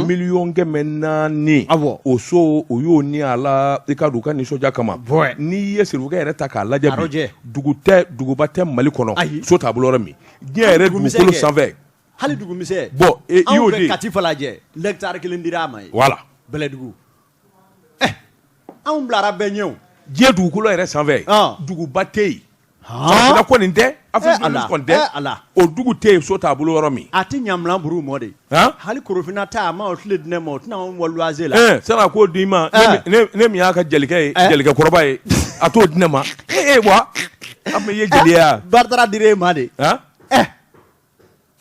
A: miliyɔn 400, o so u y'o ni a la, i k'a dɔn u ka nisɔndiya kama. N'i ye Sirifukɛ yɛrɛ ta k'a lajɛ bi, dugu tɛ, duguba tɛ Mali kɔnɔ so t'a bolo yɔrɔ min, diɲɛ yɛrɛ dugukolo sanfɛ.
B: Hali dugumisɛn.
A: Bon i y'o
B: de ye. Kati Falajɛ, hectare kelen dira a ma yen.
A: Voilà.
B: Bɛlɛdugu. Anw bilara bɛɛ ɲɛ o.
A: Diɲɛ dugukolo yɛrɛ sanfɛ, duguba tɛ yen. Farafinna kɔni tɛ, Afrique du kɔni tɛ, o dugu tɛ yen so t'a bolo yɔrɔ min.
B: A tɛ ɲamina buru mɔ de. Hali Korofina ta a ma o tile di ne ma, o tɛna anw bɔ luwanse la.
A: Sani a k'o di i ma, ne min y'a ka jelikɛ ye, jelikɛ kɔrɔba ye, a t'o di ne ma. Ee wa, an bɛ ye jeliya.
B: Batara dira e ma de.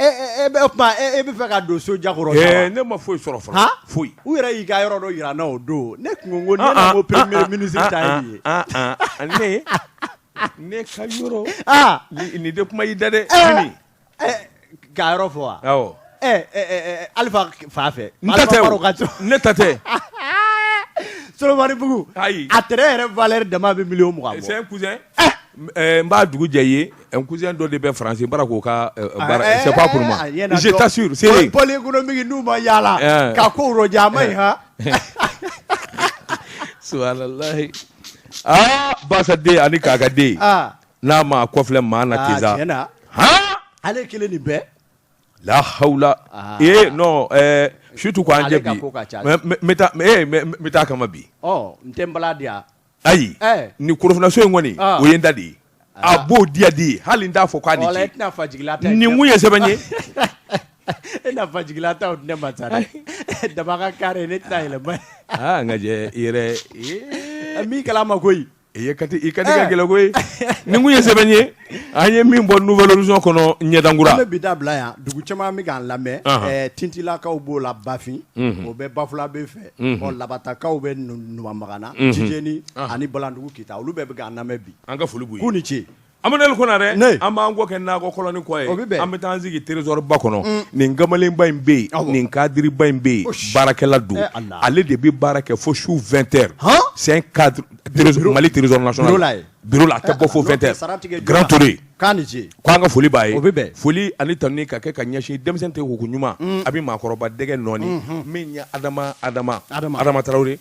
B: E bɛ kuma e bɛ fɛ ka don so jakɔrɔ
A: sa ne ma foyi sɔrɔ fɔlɔ foyi.
B: U yɛrɛ y'i ka yɔrɔ dɔ jira n na o don, ne tun ko ne ko premier ministre ta ye
A: nin ye. Ne ka yɔrɔ nin de kuma y'i da dɛ.
B: Ka yɔrɔ fɔ wa?
A: Awɔ.
B: Alifa fa fɛ.
A: N ta tɛ, ne ta tɛ.
B: Solomanibugu.
A: Ayi.
B: A terrain yɛrɛ valeur dama bɛ miliyɔn 20 bɔ.
A: C'est un cousin. N b'a dugu jɛ i ye. Un cousin dɔ de bɛ France n bɔra k'o ka baara c'est pas pour moi, je t'assure c'est
B: pôle économique n'u ma yaala ka kow rɔja a ma ɲi han.
A: Subahanallahi aa Basa den ani Kaka den n'a ma kɔfilɛ maa na ten sa.
B: Tiɲɛ na ale kelen nin bɛɛ.
A: La hawla ee non surtout ko an jɛ bi n bɛ taa kama bi.
B: Ɔ n tɛ n bala di yan.
A: Ayi nin Korofinaso in kɔni o ye n ta de ye, a b'o diya di hali n t'a fɔ k'a ni ce. Nin mun ye sɛbɛn ye?
B: E na fajigila ta ne ma sa dɛ, daba ka kari ne tɛna yɛlɛma.
A: Aa n ka jɛ i yɛrɛ
B: min kala ma koyi.
A: I ka di ka gɛlɛn koyi. Nin kun ye sɛbɛn ye an ye min bɔ Nouvel Horizon kɔnɔ ɲɛdankura.
B: An bɛ bi ta bila yan, dugu caman bɛ k'an lamɛn, Tintilakaw b'o la Bafin, o bɛ Bafulabe fɛ, ɔ Labatakaw bɛ Numamagana, Jijeni ani Balandugu Kita, olu bɛɛ bɛ k'an lamɛn bi.
A: An ka foli b'u ye.
B: K'u ni ce.
A: Amadu Konarɛ, an b'an kɔ kɛ nakɔ kɔlɔni kɔ ye, o bɛ bɛn, an bɛ taa an sigi Trésor ba kɔnɔ, nin kamalenba in bɛ yen, nin kadiriba in bɛ yen, baarakɛla don, ale de bɛ baara kɛ fo su 20 heures, c'est un cadre Mali Trésor national bureau la, a tɛ bɔ fo 20 heures, Grand Touré
B: k'a ni ce,
A: ko an ka foli b'a ye,
B: o bɛ bɛn,
A: foli ani tanuni ka kɛ ka ɲɛsin denmisɛn tɛ ko ɲuman, a bɛ maakɔrɔba dɛgɛ nɔɔni, min ye Adama Adama Adama Tarawele.